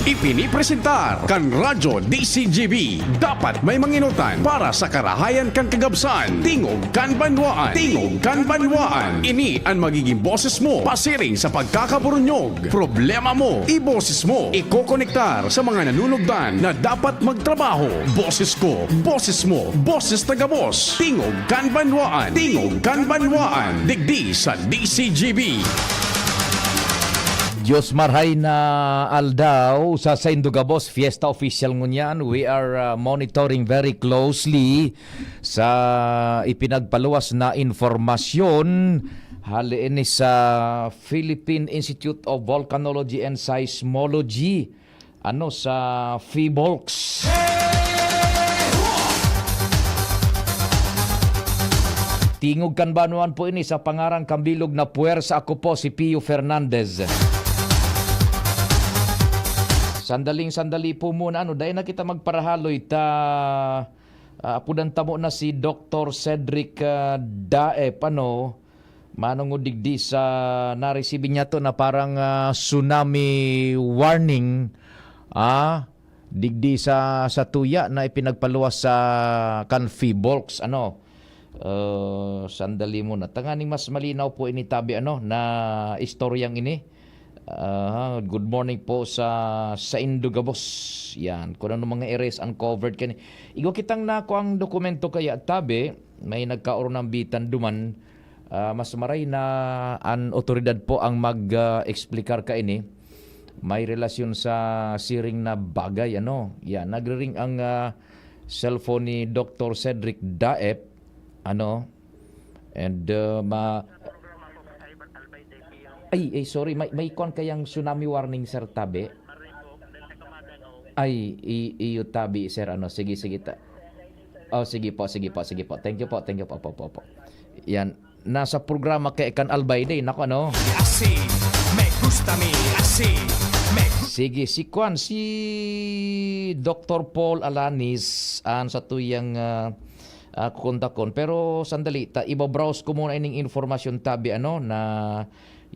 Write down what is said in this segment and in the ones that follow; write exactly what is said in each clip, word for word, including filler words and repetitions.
Ipinipresentar kan Radyo D C G B. Dapat may manginotan para sa karahayan kan kagabsan. Tingog kan banwaan. Tingog kan banwaan. Ini an magiging boses mo pasiring sa pagkakaburunyog. Problema mo, iboses mo. Ikokonektar sa mga nanunugdan na dapat magtrabaho. Boses ko, boses mo, boses ta gabos. Tingog kan banwaan. Tingog kan banwaan. Digdi sa D C G B. Diyos marhay na aldaw sa saindo gabos, fiesta official ngunyan. We are, uh, monitoring very closely sa ipinagpaluwas na informasyon hali ini sa Philippine Institute of Volcanology and Seismology, ano, sa PHIVOLCS. Tingog kan banwaan po ini sa pangaran kan bilog na puwersa. Ako po si Pio Fernandez. Sandaling-sandali po muna, ano, dai na kita magparahaloy ta, ah, apudan tamo na si Doktor Cedric, ah, Daep, ano, manongod digdi sa naresibi niya to na parang, ah, tsunami warning, ah, digdi sa, sa tuya na ipinagpaluwas sa kan PHIVOLCS, ano. Ah, sandali muna. Tanganing mas malinaw po ini tabi, ano, na istoryang ini. Ah, good morning po sa saindo gabos. Yan, kung ano mga areas uncovered kani. Igwa kitang nako ang dokumento kaya tabi, may nagkaoron ng bitan duman. Ah, mas maray na an otoridad po ang mag, ah, explicar kaini. May relasyon sa siring na bagay, ano. Yan, nagriring ang, ah, cellphone ni Doktor Cedric Daep, ano, and, ah, ma-, ay, ay, sorry, may, may kwan kayang tsunami warning, sir, tabi? Ay, i-, iyo tabi, sir, ano, sige, sige, ta-, oh, sige po, sige po, sige po. Thank you po, thank you po, po, po, po. Yan, nasa programa kay kan Albay Day, nako, ano? Así me gusta mi, así me gu- Sige, si kwan, si Doktor Paul Alanis, an sa tuyang, ah, ah, kukontakon. Pero sandali, ta, ibabrowse ko muna ining informasyon tabi, ano, na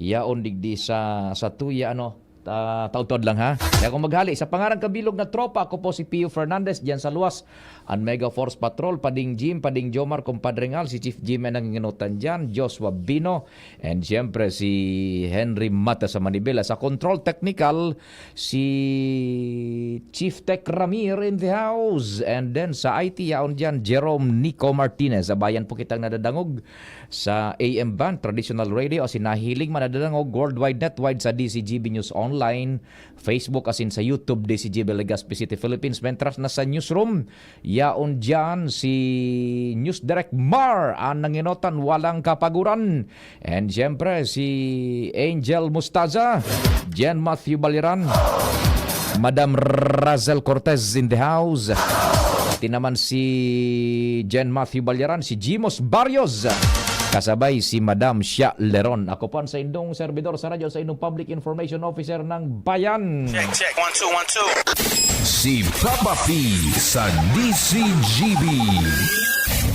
yaon digdi sa, sa tuya, ano, ta-, taudtaod lang, ha? Kaya kung maghali, sa pangaran kabilog na tropa, ako po si Pio Fernandez, diyan sa luwas, an Mega Force Patrol, Pading Jim, Pading Jomar, Compadre Ngal, si Chief Jim ay nanginginotan diyan, Joshua Bino, and siyempre si Henry Mata sa Manibela. Sa Control Technical, si Chief Tech Ramir in the house. And then sa I T, yaon diyan, Jerome Nico Martinez. Sabayan po kitang nadadangog sa A M band, traditional radio, asin nahiling man nadadangog worldwide netwide sa D C G B News Online, Facebook, asin sa YouTube, D C G B Legazpi City, Philippines. Mentras na sa newsroom, yaon diyan si News Direct Mar, ang nanginotan, walang kapaguran. And siyempre, si Angel Mustaza, Jen Matthew Baliran, Madam Razel Cortez in the house. Pati naman si Jen Matthew Baliran, si Jimos Barrios, kasabay si Madam Shia Leron. Ako po ang sa indong servidor sa radyo, sa indong Public Information Officer ng Bayan. Check, check. One, two, one, two. Si Papa P sa D C G B.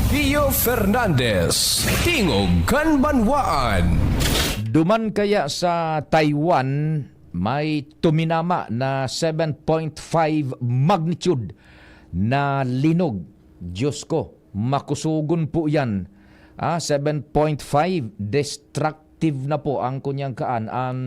Pio Fernandez, Tingog kan Banwaan. Duman kaya sa Taiwan, may tuminama na seven point five magnitude na linog. Diyos ko, makusugon po yan. Ah, seven point five, destructive na po ang kunyang kaan, ang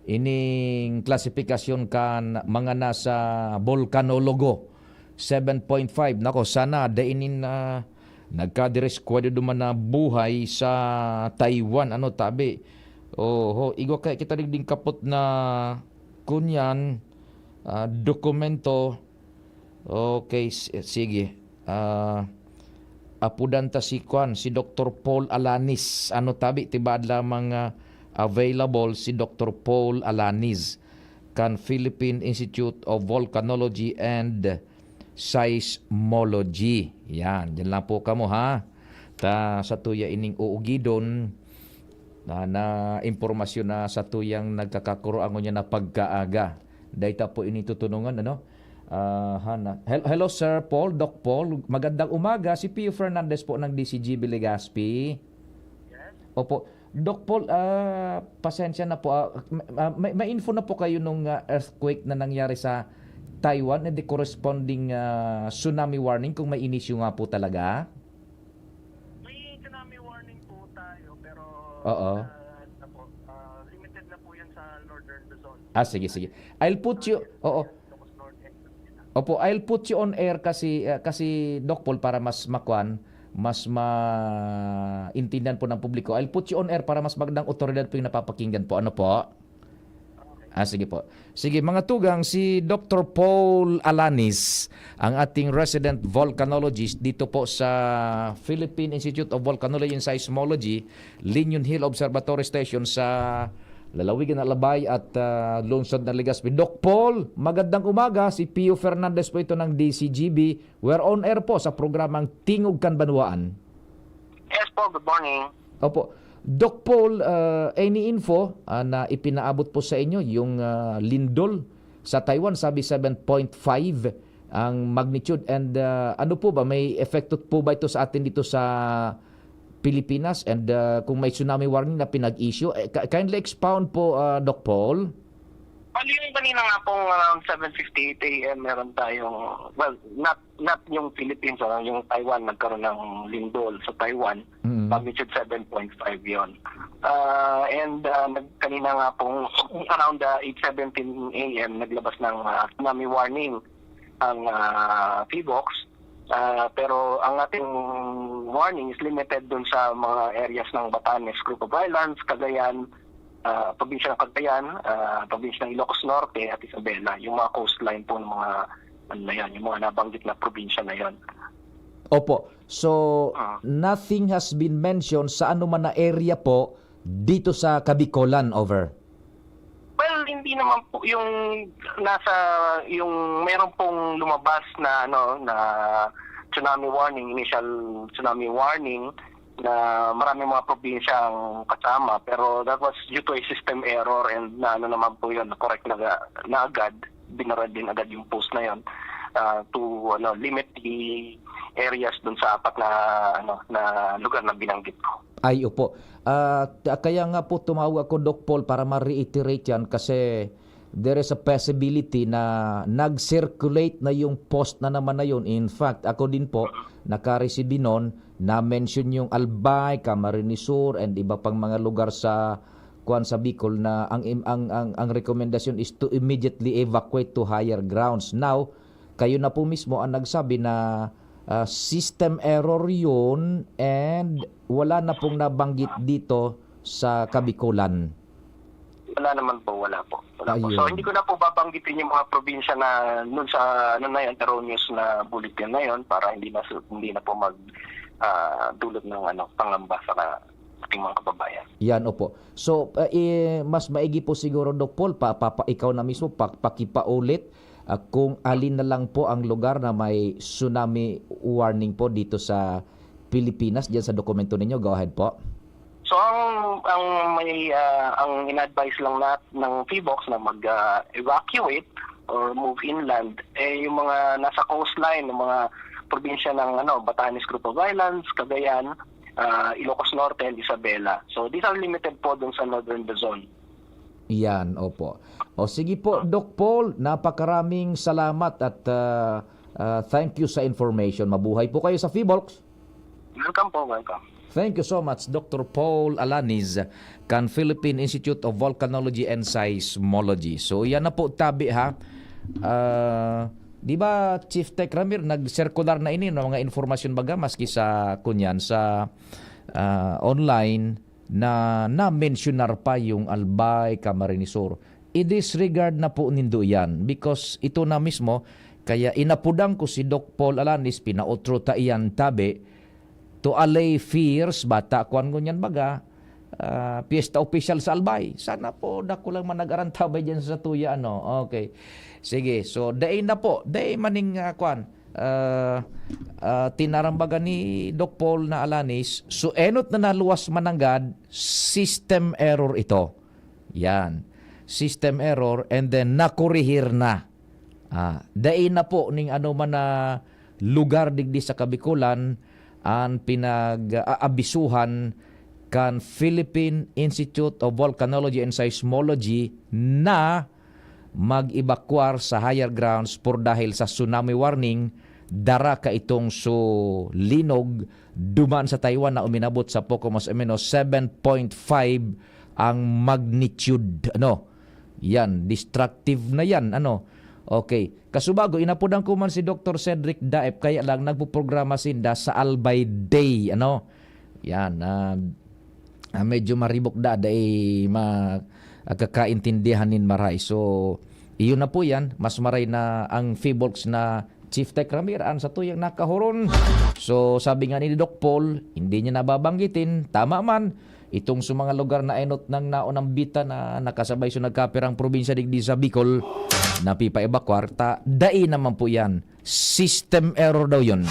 ining klasifikasyon kan mga nasa bolkanologo. Seven point five. Nako, sana dai nin, ah, nagkadireskwado duman na buhay sa Taiwan, ano, tabi. Oho, igwa kaya kita digding kapot na kunyan, ah, dokumento. Okay, s-, sige. Ah, apudan ta si kwan, si Doktor Paul Alanis. Ano tabi, tibaad lamang, ah, available si Doktor Paul Alanis kan Philippine Institute of Volcanology and Seismology. Yan, dyan lang po kamo, ha. Ta sa tuya ining uugidon na, na impormasyon na sa tuyang nagkakakuro ang unya na pagkaaga. Dahil ta po ini tutunungan, ano? Ah, hana. Hel-, hello, Sir Paul, Doc Paul. Magandang umaga. Si Pio Fernandez po ng D C G B Legazpi. Opo. Doc Paul, ah, pasensya na po, ah, ma-, ah, may, may info na po kayo nung, ah, earthquake na nangyari sa Taiwan and the corresponding, ah, tsunami warning kung may inisyu nga po talaga? May tsunami warning po tayo, pero, Oo. ah, ano po, ah, limited na po yun sa northern Luzon. Ah, sige, sige. I'll put you, oo. Ilocos Norte and Isabela. Opo, I'll put you on air kasi, ah, kasi, Doc Paul, para mas makwan, mas maintindihan po ng publiko. I'll put you on air para mas magandang otoridad po yung napapakinggan po. Ano po? Ah, sige po. Sige, mga tugang, si Doctor Paul Alanis, ang ating resident volcanologist dito po sa Philippine Institute of Volcanology and Seismology, Linyon Hill Observatory Station sa lalawigan ng Albay at, ah, lungsod ng Legazpi. Doc Paul, magandang umaga. Si Pio Fernandez po ito ng D C G B. We're on air po sa programang Tingog kan Banwaan. Yes po, good morning. Opo. Doc Paul, ah, any info, ah, na ipinaabot po sa inyo yung, ah, lindol sa Taiwan? Sabi seven point five ang magnitude. And, ah, ano po ba, may epekto po ba ito sa atin dito sa Pilipinas? And, ah, kung may tsunami warning na pinag-issue, eh, ki-, kindly expound po, ah, Doc Paul. Bali, yung kanina nga pong around seven fifty-eight A M, meron tayong, well, not, not yung Philippines, ano, yung Taiwan, nagkaroon ng lindol sa Taiwan. Mm. Magnitude seven point five yon. Ah, and, ah, nag-, kanina nga pong around, ah, eight seventeen A M, naglabas ng, ah, tsunami warning ang, ah, PHIVOLCS. Ah, pero ang ating warning is limited dun sa mga areas ng Batanes Group of Islands, Cagayan, ah, probinsya ng Cagayan, ah, probinsya ng Ilocos Norte at Isabela, yung mga coastline po ng mga, ano na yan, yung mga nabanggit na probinsya na yon. Opo. So, Ah. nothing has been mentioned sa anuman na area po dito sa Kabikolan, over? Well, hindi naman po yung nasa, yung meron pong lumabas na, ano, na tsunami warning, initial tsunami warning, na maraming mga probinsya ang kasama, pero that was due to a system error and na, ano naman po yun, na-correct na, na agad, binara din agad yung post na yun, ah, to, ano, limit the areas dun sa apat na, ano, na lugar na binanggit ko. Ay, opo. Ah, ta-, kaya nga po tumawag ako, Doc Paul, para ma-reiterate yan kasi there is a possibility na nag-circulate na yung post na naman na yun. In fact, ako din po, nakareceive nun, na-mention yung Albay, Camarines Sur, and iba pang mga lugar sa, kuwan, sa Bicol na ang im-, ang, ang, ang rekomendasyon is to immediately evacuate to higher grounds. Now, kayo na po mismo ang nagsabi na, ah, system error yun and wala na pong nabanggit dito sa Kabikolan. Wala naman po, wala po. Wala po. So, Ayun. hindi ko na po babanggitin yung mga probinsya na nun sa, ano na yun, erroneous na bulletin na yun para hindi na su-, hindi na po mag, ah, dulot ng, ano, pangamba sa ka-, ating mga kababayan. Yan, opo. So, ah, eh, mas maigi po siguro, Doc Paul, pa, pa, pa, ikaw na mismo, pa, pakipaulit, ah, kung alin na lang po ang lugar na may tsunami warning po dito sa Pilipinas, diyan sa dokumento ninyo. Go ahead po. So, ang, ang may, ah, ang in-advise lang nat-, ng PHIVOLCS na mag, ah, evacuate or move inland, eh, yung mga nasa coastline, ng mga probinsya ng, ano, Batanes Group of Islands, Cagayan, ah, Ilocos Norte, and Isabela. So, these are limited po dun sa Northern Luzon. Yan, opo. O, sige po, Doc Paul, napakaraming salamat at, ah, ah, thank you sa information. Mabuhay po kayo sa PHIVOLCS. Welcome po, welcome. Thank you so much, Doctor Paul Alanis, kan Philippine Institute of Volcanology and Seismology. So, yan na po, tabi, ha. Ah, di ba, Chief Tech Ramir, nag-circular na ini, no, mga informasyon baga, maski sa, kunyan, sa, ah, online, na na-mensionar pa yung Albay, Camarines Sur. I-disregard na po nindo yan because ito na mismo, kaya inapodan ko si Doc Paul Alanis, pinautro ta iyan, tabi, to allay fears, bata, kuwan ngunyan baga, ah, piyesta opisyal sa Albay. Sana po, dakulang manag-arantabay dyan sa tuya, ano. Okay. Sige, so, dai na po, dai maning, ah, kuwan, ah, ah, tinarambagan ni Doc Paul na Alanis, so enot na naluwas mananggad, system error ito. Yan. System error, and then nakorehir na. Ah, dai na po ning ano man na lugar digdi sa Kabikolan an pinag-aabisuhan kan Philippine Institute of Volcanology and Seismology na mag-ebakwar sa higher grounds por dahil sa tsunami warning, dara ka itong su linog duman sa Taiwan na uminabot sa poko mas o menos seven point five ang magnitude. Ano? Yan, destructive na yan. Ano? Okay. Kasubago, inapodan ko man si Doktor Cedric Daep, kaya lang nagpoprograma sinda sa Albay Day. Ano? Yan, ah, ah, medyo maribok da, dai ma-, ah, kakaintindihan nin maray. So, iyon na po yan. Mas maray na ang Fibolx na Chief Tech Ramir, an satuyang nakahuron. So, sabi nga ni Doc Paul, hindi niya nababanggitin. Tama man, itong sa mga lugar na enot nang naunang bita na nakasabay sa nagkapirang probinsya digdi sa Bicol, napipaebakwar, ta, dai naman po yan. System error daw yun.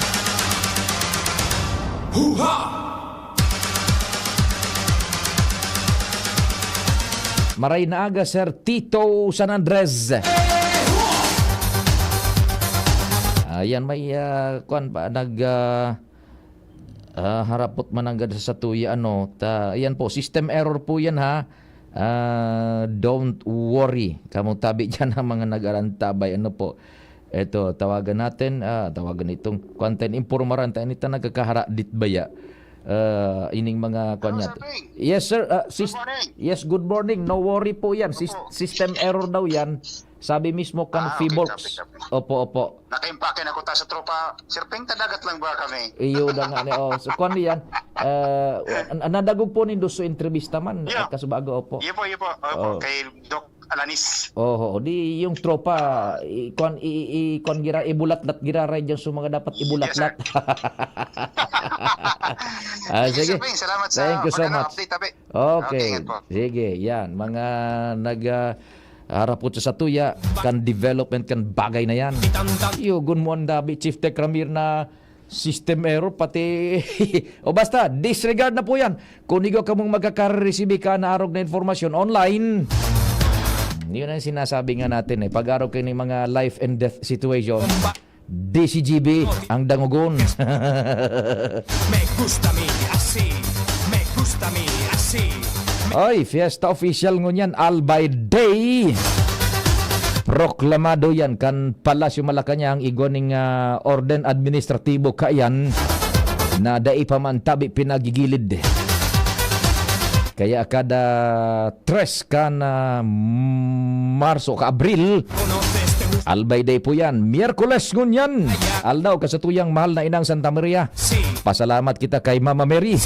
Huha! Maray na aga, Sir Tito San Andres. Ayan, may, ah, kwan ba, nag, ah, ah, harapot man nanggad sa satuya, ano, ta, ayan po, system error po yan, ha. Ah, don't worry. Kamong tabi dyan ang mga nag-arantabay, ano po. Eto, tawagan natin, ah, tawagan itong kwanten, impormaran ta, ini ta nagkakaharadit baya. Ah, ining mga kwan Hello, niya. Sir Ping. Yes, sir. Ah, Good sis-, morning. Yes, good morning. No worry po yan. Sis-, Opo. System error daw yan. Sabi mismo kan Ah, okay, Fibolx. Copy, copy. Opo, opo. Nakaimpake na ko ta sa tropa. Sir Ping, tadagat lang ba kami? Iyo na nga ni, oh. So, kwan yan. Ah, an-, an-, nadagog po nindo sa entrevista man. Yeah. Ay, kasubago, opo. Iyo po, iyo po. Opo, Oh. kay Doc Alanis. Oho, di yung tropa, i-, kwan, i-, i-, kwan gira, ibulatlat gira, ray dyan sa mga dapat Yes, sir. ibulatlat. Ah, Thank you, sige. Sir Ping. Salamat sa Thank you so magandang much. update, tabi. Okay. Okay, ingat po. Sige, yan. Mga nag, ah, harapot sa satuya, kan development, kan bagay na yan. Yugon mo ang dabi, Chief Tech Ramir, na system error, pati, o basta, disregard na po yan. Kung igwa kamong magkakaresibi ka na arog na informasyon online, yun ang sinasabi nga natin eh. Pag-arog kayo ng mga life and death situation, D C G B ang dangogon. Me gusta mi así, me gusta mi así. Ay, fiesta official ngunyan, Albay Day. Proklamado yan kan Palasyo Malacañang, igwa ning, ah, orden administratibo kayan na dai pa man tabi pinagigilid. Kaya kada tres kan, ah, Marso ka Abril, Albay Day po yan. Miyerkules ngunyan. Aldaw, kasatuyang mahal na inang Santa Maria. Pasalamat kita kay Mama Mary.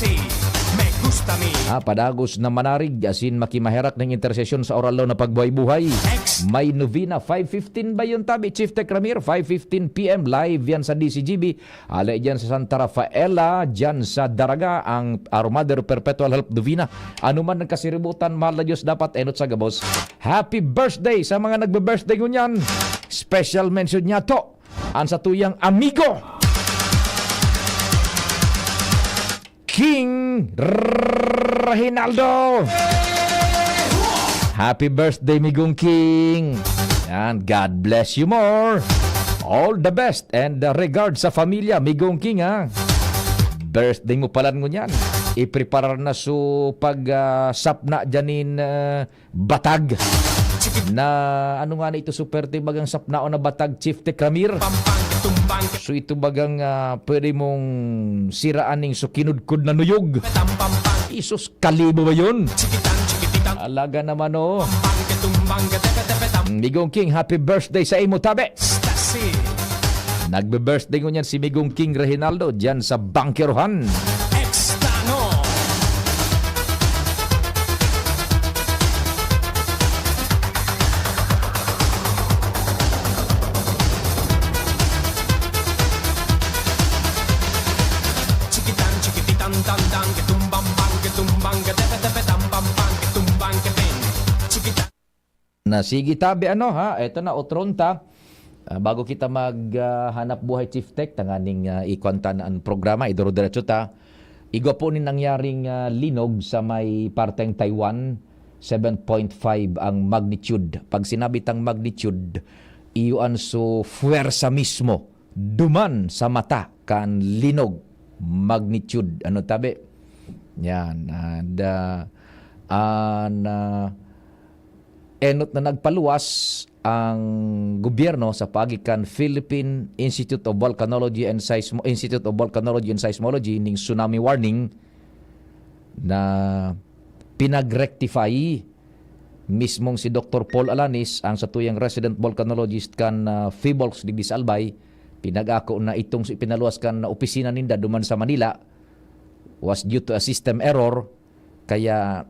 Ah, padagos na manarig, asin makimaherak ng intersesyon sa oral na pagbuhay-buhay. May novena, five fifteen ba yun, tabi, Chief Tech Ramir? Five fifteen P M, live yan sa D C G B. Alay dyan sa Santa Rafaela, dyan sa Daraga, ang Our Mother Perpetual Help Novena. Ano man ang kasiributan, mahal na Diyos, dapat enot sa gabos. Happy birthday sa mga nagbe-birthday ngunyan. Special mention niya to, ang satuyang amigo, King Reginaldo. Happy birthday, Migong King. Yan, God bless you more. All the best and, uh, regards sa familia, Migong King, ha. Birthday mo pala ngunyan. Ipreparar na su pag, ah, sapna dyan in, ah, batag. Na, ano nga na ito, superte bagang sapnaon na batag, Chief Tech Ramir? So, ito bagang, ah, pwede mong siraan ning sukinudkod na nuyog. Isus, kalibo ba yun? Alaga naman, oh. Migong King, happy birthday sa imo, tabi. Nagbe-birthday ngunyan si Migong King Reginaldo dyan sa Bangkerohan. Extano. Chikitan, chikititan, tan, tan, kitumbang, bang, kitumbang, katepe, tepe, tam, pam, pang, kitumbang, katin. Chikitan. Na sige, tabi, ano, ha? Eto na, otron ta. Ah, bago kita mag, ah, hanap buhay, Chief Tech, tanganing, ah, ikwan ta na ang programa, iduro-diretso ta. Igwa po ni nangyaring, ah, linog sa may parteng Taiwan, seven point five ang magnitude. Pag sinabi tang magnitude, iyo an su fuwersa mismo, duman sa mata kan linog. Magnitude. Ano, tabi? Yan, and, ah, an, ah, enot na nagpaluwas ang gobyerno sa paagi kan Philippine Institute of Volcanology and Seismo-, Institute of Volcanology and Seismology ning tsunami warning na pinag-rectify mismong si Doktor Paul Alanis, ang satuyang resident volcanologist kan, ah, PHIVOLCS digdi sa Albay. Pinag-ako na itong si-, pinaluwas kan opisina ninda duman sa Manila was due to a system error. Kaya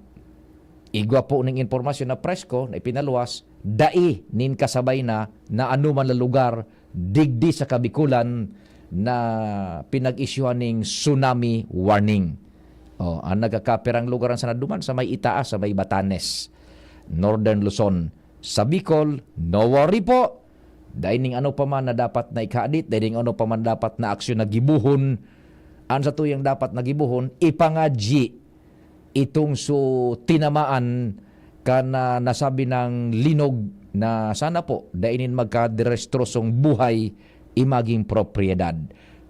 igwa po ning impormasyon na presko na ipinaluwas, dai nin kasabay na, na anoman na lugar digdi sa Kabikulan na pinag-isyuhan ning tsunami warning. Oh, ang nagkakapirang lugar ang sana duman sa may itaas, sa may Batanes, Northern Luzon. Sa Bicol, no worry po. Dai ning ano pa man na dapat na ikahadit, dai ning ano pa man dapat na aksyon na gibuhon. Ang satuyang dapat na gibuhon, ipangadyi itong so tinamaan kan, ah, nasabi nang linog na sana po dai nin magkaderestrosong buhay i maging propiedad.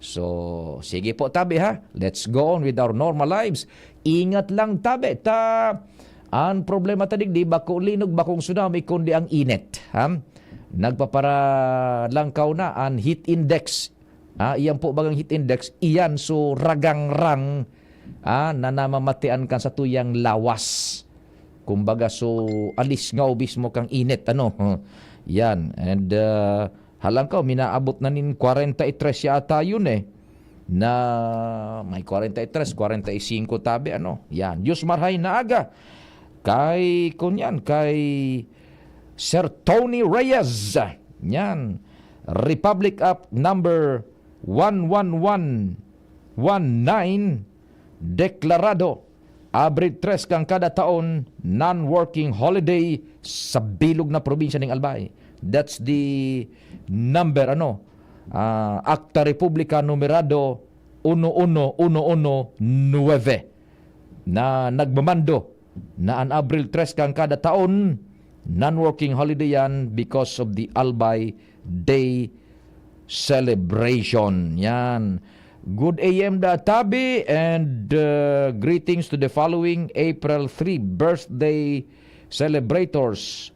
So, sige po tabi ha. Let's go on with our normal lives. Ingat lang tabi ta an problema ta digdi bako linog, bakong tsunami kundi ang init, ha? Nagpaparalangkaw na an heat index. Ah, iyan po bagang heat index, iyan so ragangrang, ah, na namamatian kan satuyang lawas. Kumbaga, so, alisngaw mismo kang init, ano? Yan. And, ah, halangkaw, minaabot na nin kwarenta y tres yata yun, eh. Na may kwarenta y tres, kwarenta y singko tabi, ano? Yan. Diyos marhay na aga. Kay, kunyan, kay Sir Tony Reyes. Yan. Republic Act number one one one one nine, deklarado Abril tres kan kada taon, non-working holiday sa bilog na probinsya ning Albay. That's the number, ano, ah, Akta Republika numerado uno uno uno uno nueve na nagmamando na an Abril tres kan kada taon, non-working holiday yan because of the Albay Day celebration. Yan. Good A M da tabi and, uh, greetings to the following April three birthday celebrators.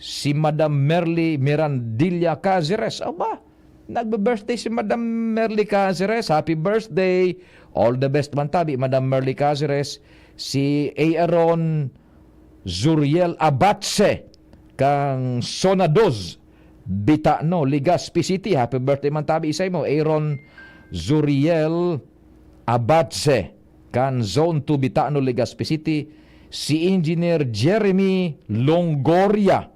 Si Madam Merly Mirandilla Caceres. Aba, nagbe-birthday si Madam Merly Caceres. Happy birthday. All the best man tabi, Madam Merly Caceres. Si Aaron Zuriel Abatse, kan Zona dos, Bitano, Legazpi City. Happy birthday man tabi sa imo, Aaron Zuriel Abatse, kan Zone two, Bitano, Legazpi City. Si Engineer Jeremy Longoria,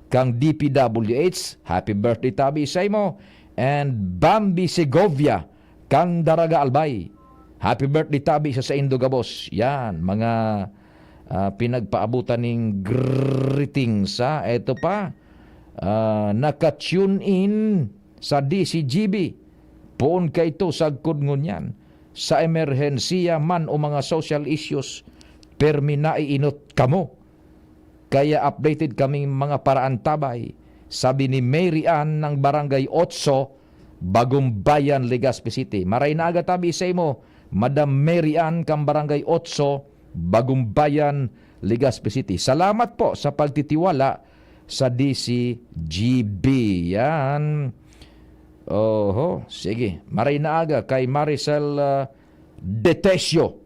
kan D P W H. Happy birthday tabi sa imo. And Bambi Segovia, kan Daraga Albay. Happy birthday tabi sa saindo gabos. Yan, mga, ah, pinagpaabutan ning greetings, ha? Eto pa, ah, naka-tune in sa D C G B. Poon kaito sagkod ngunyan. Sa emerhensiya man o mga social issues, permi naiinot kamo. Kaya updated kaming mga paraantabay, sabi ni Mary Ann ng Barangay Otso, Bagumbayan, Legazpi City. Maray na aga tabi sa imo, Madam Mary Ann, kan Barangay Otso, Bagumbayan, Legazpi City. Salamat po sa pagtitiwala sa D C G B. Yan. Oho, sige. Maray na aga kay Maricel, ah, Detesio.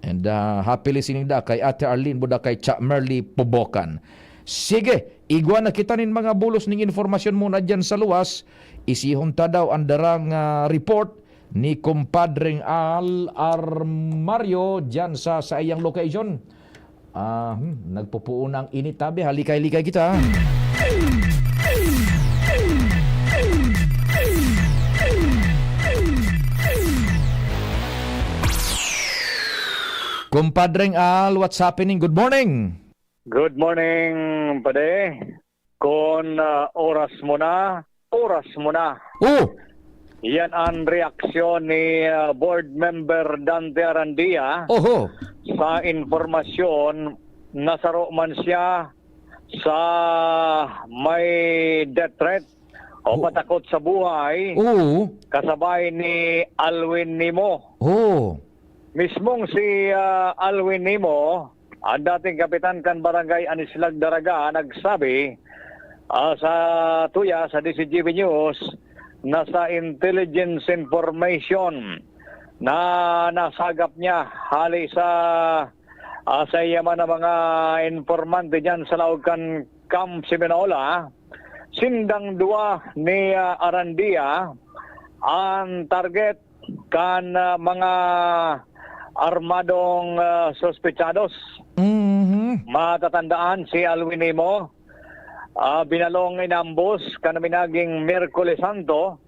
And, ah, happy listening da kay Ate Arlene Buda, kay Cha Merly Pubokan. Sige, igwa na kita nin mga bulos ning informasyon muna dyan sa luwas. Isihon ta daw ang darang, ah, report ni Kumpadreng Al Armario dyan sa saiyang location. Ah, hmm, nagpupuon ang init, tabi. Halikay-likay kita. Kumpadreng Al, what's happening? Good morning. Good morning, pade. Kon, ah, oras mo na, oras mo na. Oh! Yan ang reaksyon ni, ah, Board Member Dante Arandia. Oho. Sa impormasyon, nasaro man siya sa may death threat o Oo. patakot sa buhay, Oo. kasabay ni Alwin Nimo. Oo. Mismong si, ah, Alwin Nimo, ang dating kapitan kan Barangay Anislag Daraga, nagsabi, ah, sa tuya sa D C G B News na sa intelligence information na nasagap niya hali sa, ah, sa iya man ang mga informante diyan sa laog kan Camp Siminola, sindang duwa ni, ah, Arandia ang target kan, ah, mga armadong, ah, sospechados. Mhm. Matatandaan si Alwin Nimo, ah, binalong inambos kan minaging Miyerkules Santo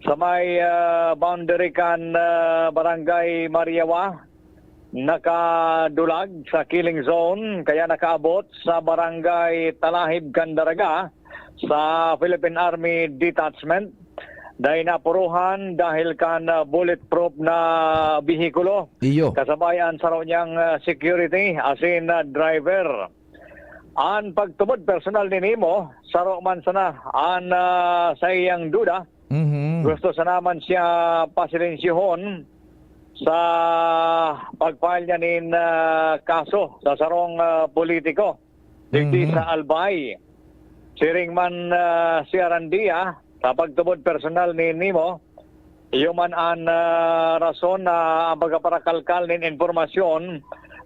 sa may, ah, boundary kan, ah, Barangay Mariawa. Nakadulag sa killing zone, kaya nakaabot sa Barangay Talahib kan Daraga sa Philippine Army Detachment. Dai napuruhan dahil kan, ah, bulletproof na bihikulo. Iyo. Kasabay an saro niyang, ah, security, asin, ah, driver. An pagtubod personal ni Nimo, saro man sana an, ah, saiyang duda. Mhm. Gusto sana man siya pasilensyahon sa pag-file niya nin, ah, kaso sa sarong, ah, politiko digdi Mhm. sa Albay. Siring man, ah, si Arandia, sa pagtubod personal ni Nimo, iyo man an, ah, rason na ang pagkaparakalkal nin impormasyon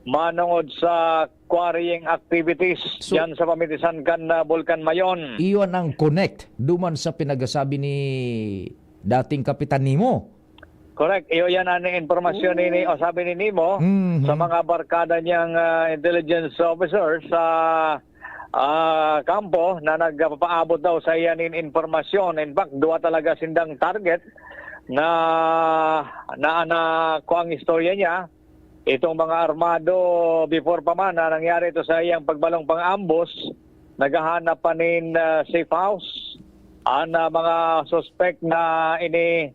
manongod sa quarrying activities So, diyan sa pamitisan kan, ah, Bulkan Mayon. Iyon ang connect duman sa pinagasabi ni dating Kapitan Nemo. Correct. Iyo yan ang impormasyon ni, ni, Oh. o sabi ni Nemo Mhm. sa mga barkada niyang, ah, intelligence officers sa, ah, kampo na nagpapaabot daw sa iya nin impormasyon. In fact, duwa talaga sindang target na, na, na kung ang istorya niya, itong mga armado before pa man na nangyari ito sa iyang pagbalong pang-ambos, naghahanap pa nin, ah, safe house. An, ah, mga suspect na ini,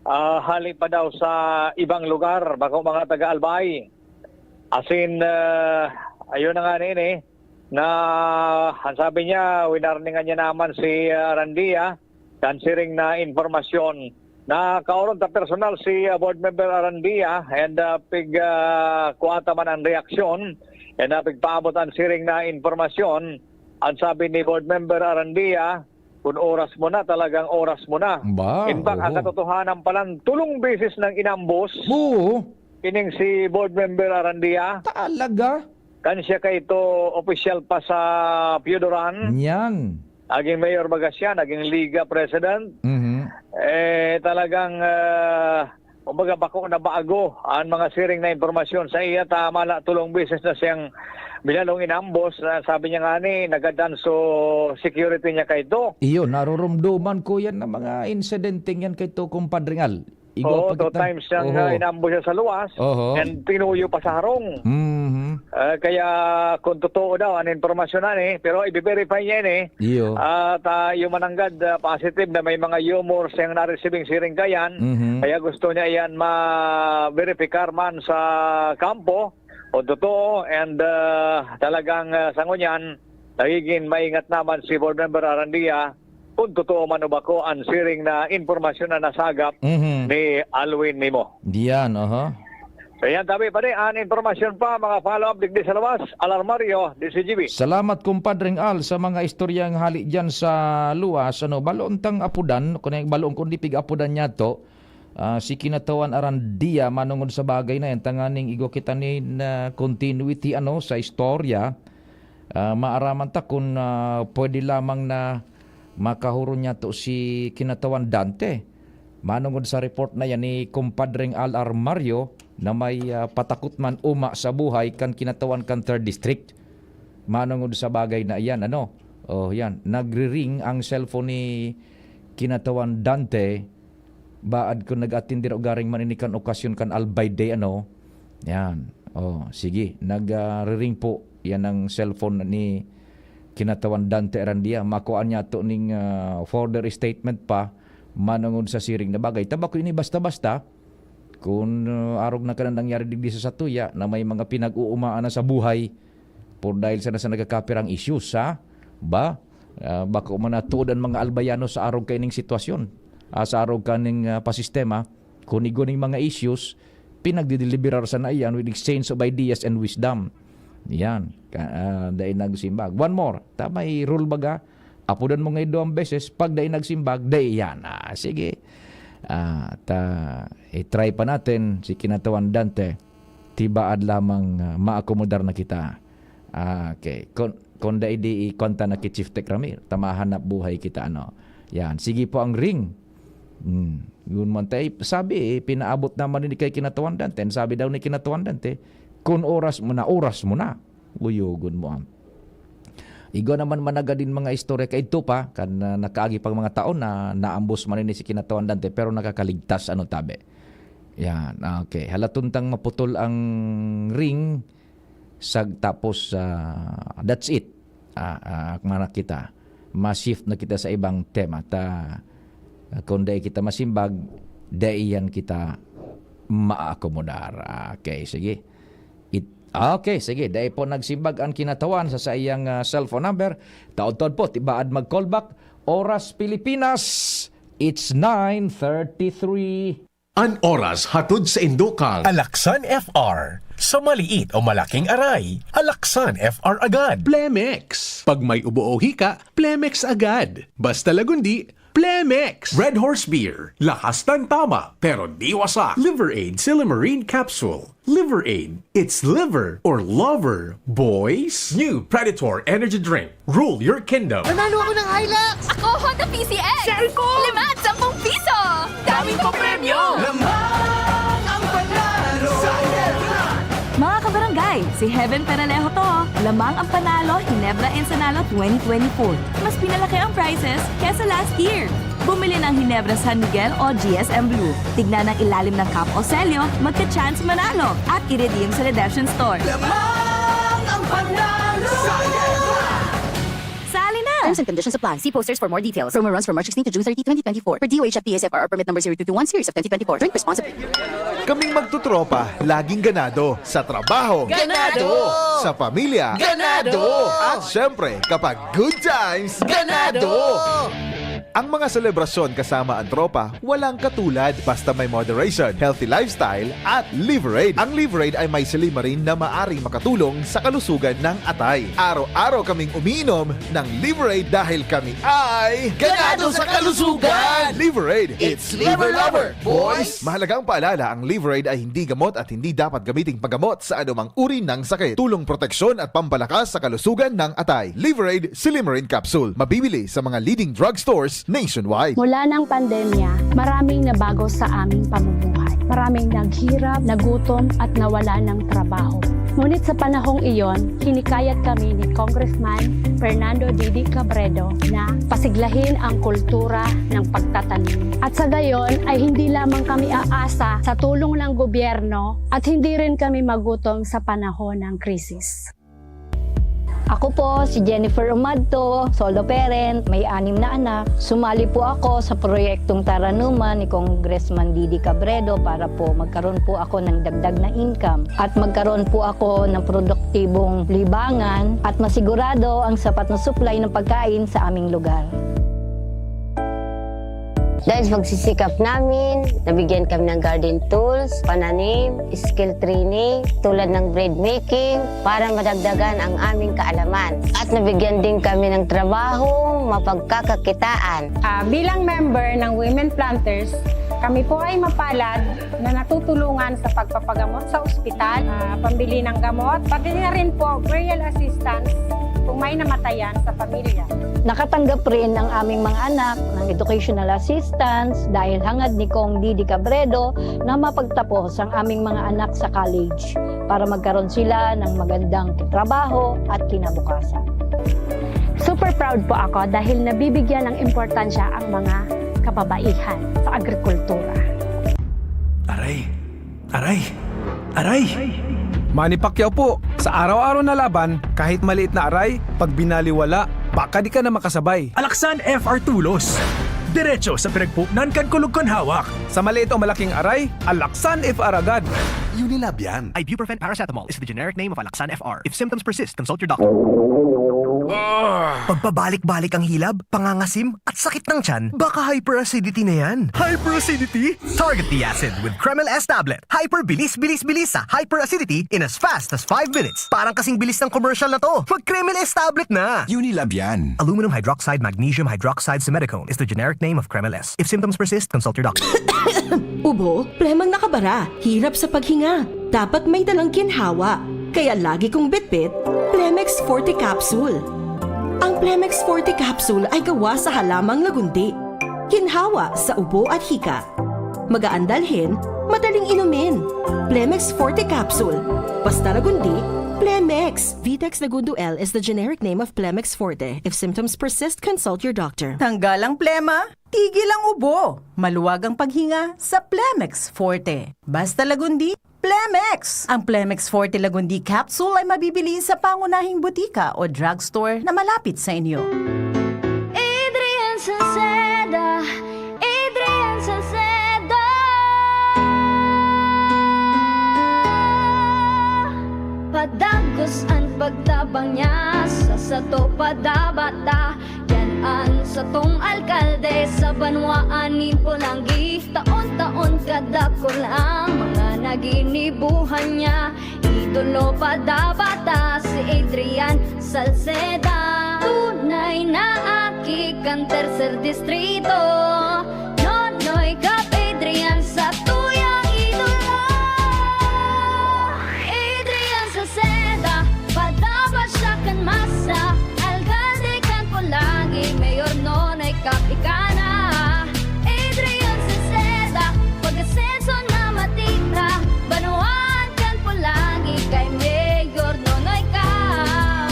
ah, hali pa daw sa ibang lugar, bako mga taga-Albay. Asin, ah, ayun na nga nini, na ang sabi niya, winarningan niya naman si, ah, Arandia, kan siring na impormasyon. Nakaoron ta personal si, ah, Board Member Arandia and, ah, pig, ah, kuha ta man ang reaksyon and, ah, pigpaabot ang siring na impormasyon. Ang sabi ni Board Member Arandia, "Kung oras mo na, talagang oras mo na." Ba, In fact, ang oho. katotohanan palan, tulong beses nang inambos Oo. ining si Board Member Arandia. Talaga? Kan siya kaito opisyal pa sa Piodoran. Yan. Naging mayor baga siya, naging Liga president. Mhm. Eh, talagang, ah, kumbaga, bako na bago ang mga siring na impormasyon sa iya. Tama na, tulong beses na siyang binalong inambos. Na sabi niya nga ni, nagadan so security niya kaito. Iyo, narurumduman ko yan na mga insidenteng yan kaito, Compadre Al. Igwa Oo, pa two kita. times siyang, Oho. ah, inambos siya sa luwas Oho. and tinuyo pa sa harong. Mhm. Ah, kaya kung totoo daw ang impormasyon na ni, pero i-verify niya ini. Iyo. At, ah, yung mananggad, ah, positive na may mga humor siyang naresibing siring kayan. Mhm. Kaya gusto niya yan ma-verify man sa kampo kung totoo and, ah, talagang, ah, sa ngunyan, nagiging maingat naman si Board Member Arandia kung totoo man o bako ang siring na impormasyon na nasagap Mhm. ni Alwin Nimo. Diyan, aha. So yan, tabi pa rin, ang impormasyon pa, mga follow-up digdi sa luwas, Alarmario, D C G B. Salamat, Compadreng Al, sa mga istoryang hali diyan sa luwas. Ano, baloon tang apudan, kung baloon kundi pig-apudan niya to, ah, si Kinatawan Arandia, manungod sa bagay na yan, tanganing igwa kita nin, ah, continuity, ano, sa istorya. Ah, maaraman ta kun, ah, pwede lamang na makahuron niya to si Kinatawan Dante. Manungod sa report na yan ni Compadreng Al Armario na may, ah, patakot man uma sa buhay kan Kinatawan kan Third District. Manungod sa bagay na iyan, ano? Oh, yan. Nagri-ring ang cellphone ni Kinatawan Dante. Baad kun nag-attend dira ugaring man ini kan okasyon kan Albay Day, ano? Yan. Oh, sige. Nag, ah, riring po. Yan ang cellphone ni Kinatawan Dante Arandia. Makuha niya to ning, ah, further statement pa. Manungod sa siring na bagay. Tabako ini basta-basta. Kun, ah, arog na ka na nangyari digdi sa satuya na may mga pinag-uumaan na sa buhay, por dahil sana sa nagkakapirang issues, ha? Ba? Ah, bako man natuod an mga Albayano sa arog kaining sitwasyon, ah, sa arog kaning, ah, pasistema, kun igwa ning mga issues, pinagdideliberar sana iyan with exchange of ideas and wisdom. Yan. Ka, ah, dai nagsimbag. One more. Ta may rule baga, apodan mo ngani duwang beses, pag dai nagsimbag, dai yan. Ah, sige. Ah, ta, i-try pa natin si Kinatawan Dante. Tibaad lamang, ah, maakomodar na kita. Ah, okay. Kon, kon dai di ikonta na ki Chief Tech Ramir, ta mahanap buhay kita, ano. Yan. Sige po ang ring. Hmm. Yun man tayo. Sabi, eh, pinaabot naman ni kay Kinatawan Dante. Sabi daw ni Kinatawan Dante, "Kun oras mo na, oras mo na." Uyogon mo, ah. Igwa naman managad din mga istorya kaidto pa, kan, ah, nakaagi pang mga taon na naambos man ini si Kinatawan Dante, pero nakakaligtas, ano, tabi. Yan, okay. Halaton tang maputol ang ring, sag-, tapos, ah, that's it. Ah, ah, mana kita. Ma-shift na kita sa ibang tema. Ta, ah, kung dai kita masimbag, dai yan kita maakomodar. Okay, sige. It, okay, sige. Dai po nagsimbag ang Kinatawan sa saiyang, ah, cellphone number. Taod-taod po, tibaad mag-callback. Oras Pilipinas, it's nine thirty-three. An oras hatod sa indo kang Alaksan F R. Sa maliit o malaking aray, Alaksan F R agad. Plemex. Pag may ubo o hika, Plemex agad. Basta lagundi, Plemex. Red Horse Beer. Lakas ng tama, pero di wasak. Liver Aid Silymarin Capsule. Liver Aid. It's liver or lover, boys. New Predator Energy Drink. Rule your kingdom. Nanalo ako ng Hilux! Ako, Honda P C X! Cellphone! Lima at sampung piso! Daming papremyo! Lamang ang panalo sa Ginebra! Mga kabarangay, si Heaven Peralejo to. Lamang ang panalo, Ginebra Ensanalo twenty twenty-four. Mas pinalaki ang prizes kesa last year. Bumili ng Ginebra San Miguel o G S M Blue. Tignan ang ilalim ng cap o selyo, magka-chance manalo at i-redeem sa redemption store. Lamang ang panalo sa Ginebra! Sali na! Terms and conditions apply. See posters for more details. Promo runs from March sixteen to June thirty, twenty twenty-four. Per D O H F T S F R R permit number zero two two one series of twenty twenty-four. Drink responsibly. Kaming magtotropa, laging ganado. Sa trabaho. Ganado! Sa pamilya. Ganado! At syempre, kapag good times, Ganado! Ang mga selebrasyon kasama ang tropa, walang katulad basta may moderation, healthy lifestyle, at Liver Aid. Ang Liver Aid ay may silymarin na maaring makatulong sa kalusugan ng atay. Araw-araw kaming umiinom ng Liver Aid dahil kami ay Ganado sa kalusugan! Liver Aid, it's Liver Lover, boys! Mahalagang paalala, ang Liver Aid ay hindi gamot at hindi dapat gamiting panggamot sa anumang uri ng sakit. Tulong proteksyon at pampalakas sa kalusugan ng atay. Liver Aid Silymarin Capsule. Mabibili sa mga leading drugstores nationwide. Mula ng pandemya, maraming nabago sa aming pamumuhay. Maraming naghirap, nagutom, at nawala ng trabaho. Ngunit sa panahong iyon, hinikayat kami ni Congressman Fernando Didi Cabredo na pasiglahin ang kultura ng pagtatanim. At sa gayon ay hindi lamang kami aasa sa tulong ng gobyerno at hindi rin kami magutom sa panahon ng krisis. Ako po si Jennifer Umadto, solo parent, may anim na anak. Sumali po ako sa proyektong Taranuman ni Congressman Didi Cabredo para po magkaroon po ako ng dagdag na income at magkaroon po ako ng produktibong libangan at masigurado ang sapat na supply ng pagkain sa aming lugar. Dahil sa pagsisikap namin, nabigyan kami ng garden tools, pananim, skill training, tulad ng bread making, para madagdagan ang aming kaalaman. At nabigyan din kami ng trabaho, mapagkakakitaan. Ah, bilang member ng Women Planters, kami po ay mapalad na natutulungan sa pagpapagamot sa ospital, ah, pambili ng gamot, pati na rin po burial assistance kung may namatayan sa pamilya. Nakatanggap rin ang aming mga anak ng educational assistance dahil hangad ni Cong Didi Cabredo na mapagtapos ang aming mga anak sa college para magkaroon sila ng magandang trabaho at kinabukasan. Super proud po ako dahil nabibigyan ng importansya ang mga kababaihan sa agrikultura. Aray! Aray! Aray! Manny Pacquiao po, sa araw-araw na laban, kahit maliit na aray, pag binaliwala, baka di ka na makasabay. Alaksan F R Tulos. Diretso sa pinagpupnan kan kulog kan hawak. Sa maliit o malaking aray, Alaksan F R agad. Unilab yan. Ibuprofen paracetamol is the generic name of Alaxan F R. If symptoms persist, consult your doctor. Pagpabalik-balik ang hilab, pangangasim, at sakit ng tiyan, baka hyperacidity na yan. Hyperacidity? Target the acid with Kremil S tablet. Hyper bilis, bilis, bilis sa hyperacidity in as fast as five minutes. Parang kasing bilis ng commercial na to. Mag Kremil S tablet na! Unilab yan. Aluminum hydroxide magnesium hydroxide simethicone is the generic name of Kremil S. If symptoms persist, consult your doctor. Ubo, plemang nakabara, hirap sa paghinga. Dapat may dalang ginhawa. Kaya lagi kong bitbit, Plemex Forte Capsule. Ang Plemex Forte Capsule ay gawa sa halamang lagundi. Ginhawa sa ubo at hika. Magaan dalhin, madaling inumin. Plemex Forte Capsule. Basta lagundi, Plemex. Vitex Lagundo L is the generic name of Plemex Forte. If symptoms persist, consult your doctor. Tanggal ang plema, tigil ang ubo. Maluwag ang paghinga sa Plemex Forte. Basta lagundi, Plemex! Ang Plemex Forte Lagundi Capsule ay mabibili sa pangunahing butika o drugstore na malapit sa inyo. Adrian Salceda, Adrian Salceda. Padagos an pagtabang niya sa sato padabata. Yan an satong alkalde sa banwaan nin Polangui. Taon-taon kadakul ang mga naginibuhan niya. Idolo padabata si Adrian Salceda. Tunay na aki kan tercer distrito. Nonoy Cap Adrian sa tuyang idolo. Adrian Salceda, padaba siya kan masa. Alkalde kan Polangui, Mayor Nonoy Cap ika na. Adrian Salceda, pag-asenso na matira. Banwaan kan Polangui kay Mayor Nonoy Cap.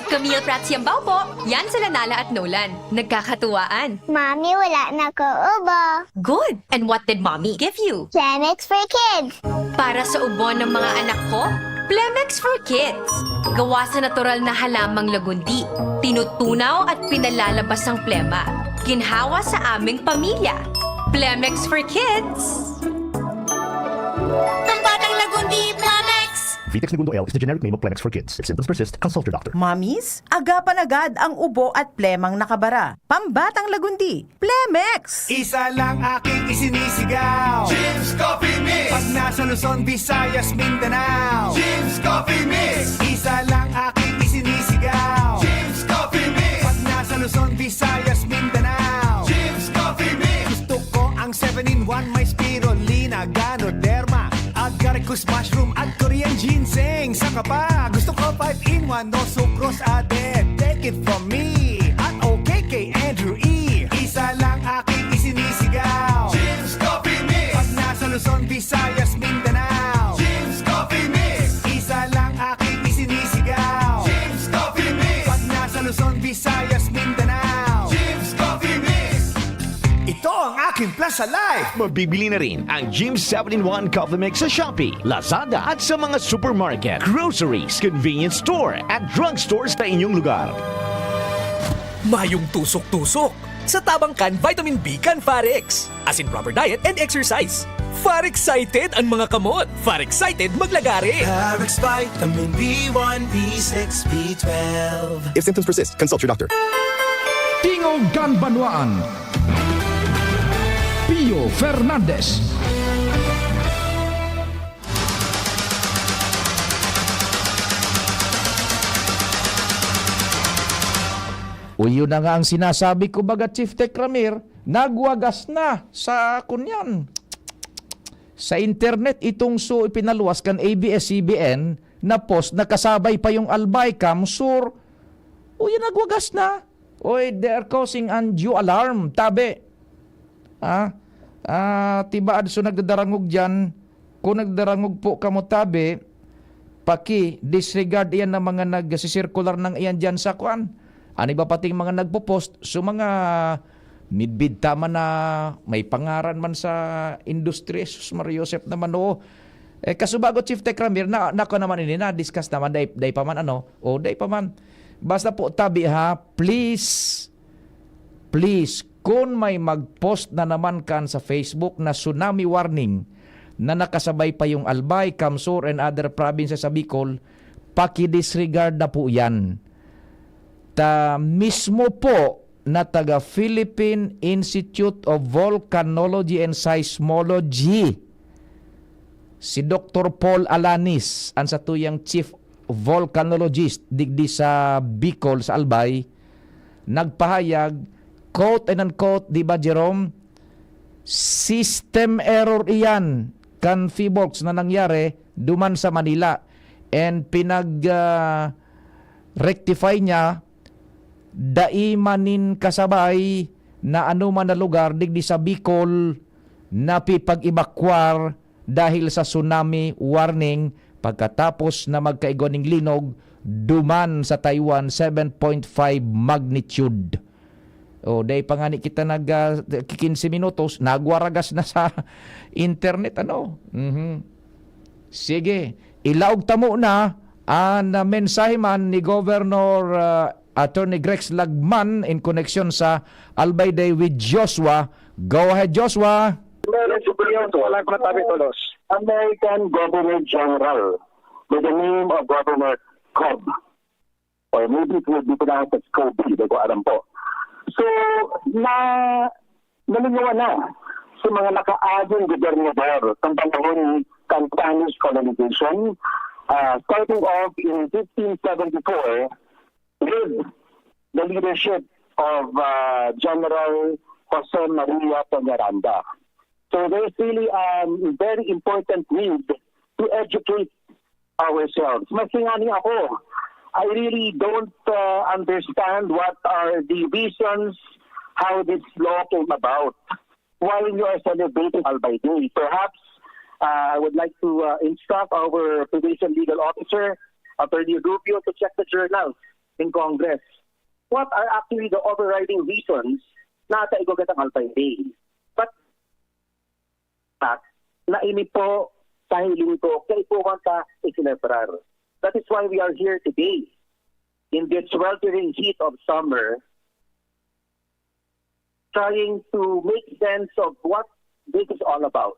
Camille Prats Yambao po. Yan sila Nala at Nolan. Nagkakatuwaan. Mami, wala na ko ubo. Good! And what did Mommy give you? Plemex for Kids. Para sa ubo ng mga anak ko, Plemex for Kids. Gawa sa natural na halamang lagundi. Tinutunaw at pinalalabas ang plema. Ginhawa sa aming pamilya. Plemex for Kids. Pambatang lagundi, Plemex! Vitex Negundo L is the generic name of Plemex for Kids. If symptoms persist, consult your doctor. Mommies, agapan agad ang ubo at plemang nakabara. Pambatang lagundi, Plemex! Isa lang aking isinisigaw. Jim's Coffee Mix! Pag nasa Luzon, Visayas, Mindanao. Jim's Coffee Mix! Isa lang aking isinisigaw. Jim's Coffee Mix! Pag nasa Luzon, Visayas, Mindanao. Jim's Coffee Mix! Gusto ko ang seven-in-one, may spirulina, ganoderma, agaricus mushroom at Korean ginseng. Saka pa, gusto ko five-in-one, no sucrose added. Take it from me, at okay kay Andrew E. Isa lang aking isinisigaw. Jim's Coffee Mix! Pag nasa Luzon, Visayas, Mindanao. Jim's Coffee Mix! Isa lang aking isinisigaw. Jim's Coffee Mix! Pag nasa Luzon, Visayas, Mindanao. Jim's Coffee Mix! Ito ang aking Plaza Life! Mabibili na rin ang Jim's seven-in-one Coffee Mix sa Shopee, Lazada at sa mga supermarket, groceries, convenience store at drugstores sa inyong lugar. Mayong tusok-tusok sa tabang kan vitamin B kan Farex. As in proper diet and exercise. Farex excited an mga kamot. Farex excited maglagare. Farex Vitamin B one, B six, B twelve. If symptoms persist, consult your doctor. Tingog kan Banwaan. Pio Fernandez. O, yun na nga ang sinasabi ko, baga, Chief Tech Ramir, nagwagas na sa, kunyan, sa internet itong so ipinaluwas kan A B S C B N na post na kasabay pa yung Albay, CamSur. O, yun, nagwagas na. Oy, they are causing undue alarm, tabi. Ah, ah, tibaad so nagdadarangog diyan. Kung nagdarangog po kamo, tabi, paki-disregard iyan ng mga nagsisirkular ng iyan diyan sa kuan. Ano iba pating mga nagpo-post, so mga midbid ta man na may pangaran man sa industry, sus, Mario Joseph naman, oo. Eh, kasubago, Chief Tech Ramir, na, nako naman ini, na-discuss naman, dai, dai pa man, ano, o dai pa man. Basta po, tabi ha, please, please, kun may mag-post na naman kan sa Facebook na tsunami warning, na nakasabay pa yung Albay, CamSur, and other provinces sa Bicol, paki-disregard na po yan. Ta mismo po na taga Philippine Institute of Volcanology and Seismology, si Doktor Paul Alanis, ang satuyang chief volcanologist digdi sa Bicol, sa Albay, nagpahayag, quote and unquote, di ba, Jerome? System error iyan kan PHIVOLCS na nangyari duman sa Manila. And pinag, ah, rectify niya, dai man nin kasabay na anoman na lugar digdi sa Bicol napipag-ebakwar dahil sa tsunami warning pagkatapos na magkaigwa ning linog duman sa Taiwan, seven point five magnitude. O, dai pa ngani kita nag, ah, kinse minutos, nagwaragas na sa internet, ano? Mhm. Sige, ilaog ta muna an, ah, mensahe man ni Governor, ah, Attorney Grex Lagman in koneksyon sa Albay Day with Joshua. Go ahead, Joshua. Meron si Priyanto, wala pa tabi tulos. American Governor General with the name of Governor Cobb. Or maybe it will be pronounced as Kobe, di ko alam po. So, na, nalingawan na sa mga nakaaging gobernador kan panahon kan Spanish colonization, ah, starting off in fifteen seventy-four with the leadership of, ah, General Jose Maria Peñaranda. So there's really a very important need to educate ourselves. Mas ngani ako, I really don't, uh, understand what are the reasons how this law came about while you are celebrating Albay Day. Perhaps, uh, I would like to, uh, instruct our probation legal officer, Attorney Rubio, to check the journals in Congress. What are actually the overriding reasons na ta igwagat ang Albay Day? But fact na ini po sa hiling ko, kaipuhan ta iselebrar. That is why we are here today in this sweltering heat of summer, trying to make sense of what this is all about.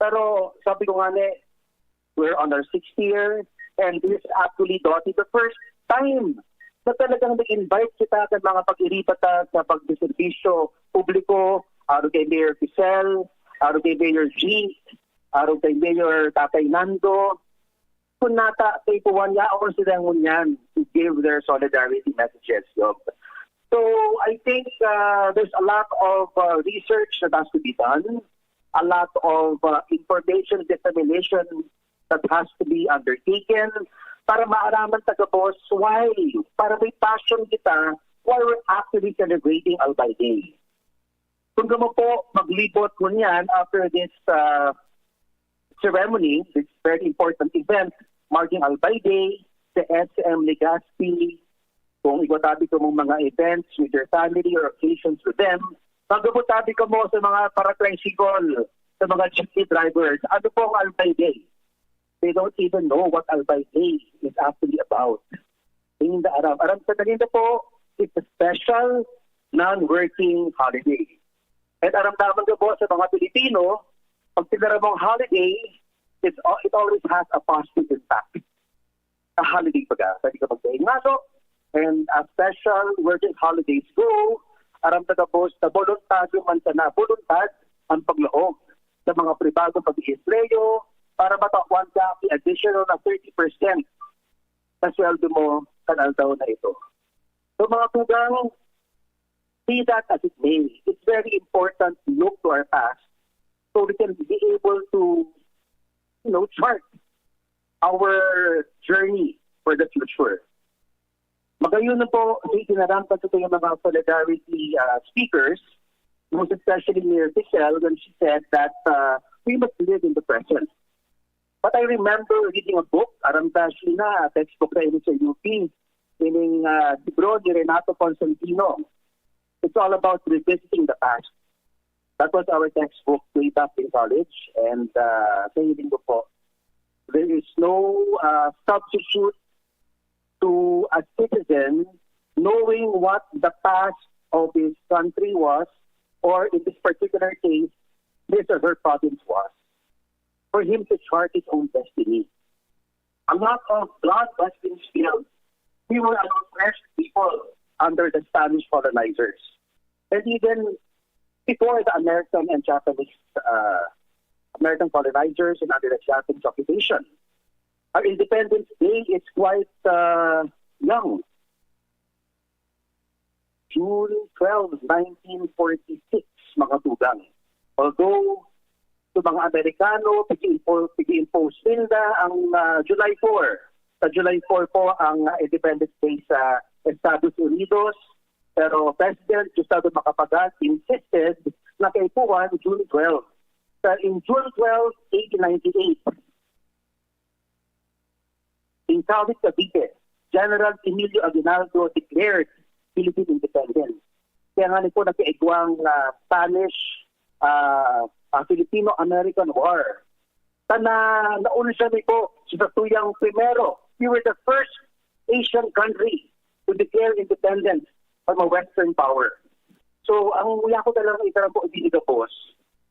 Pero sabi ko nga ni, we're on our sixth year, and this is actually, Dottie, the first time na talagang nag-invite kita sa mga pag-iriba ta sa pagseserbisyo publiko, aro kay Mayor Giselle, aro kay Mayor G, aro kay Mayor Tatay Nando. Kung nata, kay Kuwan, yaon sila ngunyan to give their solidarity messages, Yob. So, I think, uh, there's a lot of, uh, research that has to be done, a lot of, uh, information dissemination that has to be undertaken para maaraman ta gabos why, para may passion kita why we're actually celebrating Albay Day. Kung kamo po maglibot ngunyan after this, uh, ceremony, this very important event marking Albay Day, the S M Legazpi, kung igwa tabi kamong mga events with your family or occasions with them, mag-abot tabi kamo sa mga para-tricycle, sa mga jeepney drivers. Ano po ang Albay Day? They don't even know what Albay Day is actually about. Hindi aram. Aram sa kanila po, it's a special non-working holiday. At aram naman ka po sa mga Pilipino, pag tinara mong holiday, it's, al- it always has a positive impact. A holiday baga, pwede ka magdaing maso, and as special working holidays go, aram na gabos na voluntad man sana, voluntad ang paglaog sa mga pribadong pag-iisleyo para matawan ka ang additional na thirty percent na sweldo mo kan aldaw na ito. So, mga tugang, be that as it may, it's very important to look to our past so we can be able to, you know, chart our journey for the future. Magayon na po, itinarampas ito yung mga solidarity, uh, speakers, most especially Mayor Giselle, when she said that, uh, we must live in the present. But I remember reading a book, aram ta, Sheena, textbook na ini sa U P, meaning, uh, libro ni Renato Constantino. It's all about revisiting the past. That was our textbook way back in college. And, uh, sa hiling ko po, there is no, uh, substitute to a citizen knowing what the past of his country was, or in this particular case, his or her province was. for him to chart his own destiny. A lot of blood has been spilled. We were an oppressed people under the Spanish colonizers. And even before the American and Japanese, uh, American colonizers and under the Japanese occupation, our Independence Day is quite uh, young. June twelve, nineteen forty-six, mga tugang. Although, sa mga Amerikano, pigi-impo-, pigi-impose ninda ang ah, July four. Sa July four po ang ah, Independence Day sa Estados Unidos. Pero President Gustavo Macapagal insisted na kaipuhan June twelve. Sa in June twelve, eighteen ninety-eight, in Southeast Cavite, General Emilio Aguinaldo declared Philippine independence. Kaya nga ni po nagkaigwang ah, Spanish ah, ah, Filipino-American War. Sana naunsa mi po sa tuyang primero. We were the first Asian country to declare independence from a Western power. So, ang uya ko talaga itaram po, Didi Gabos,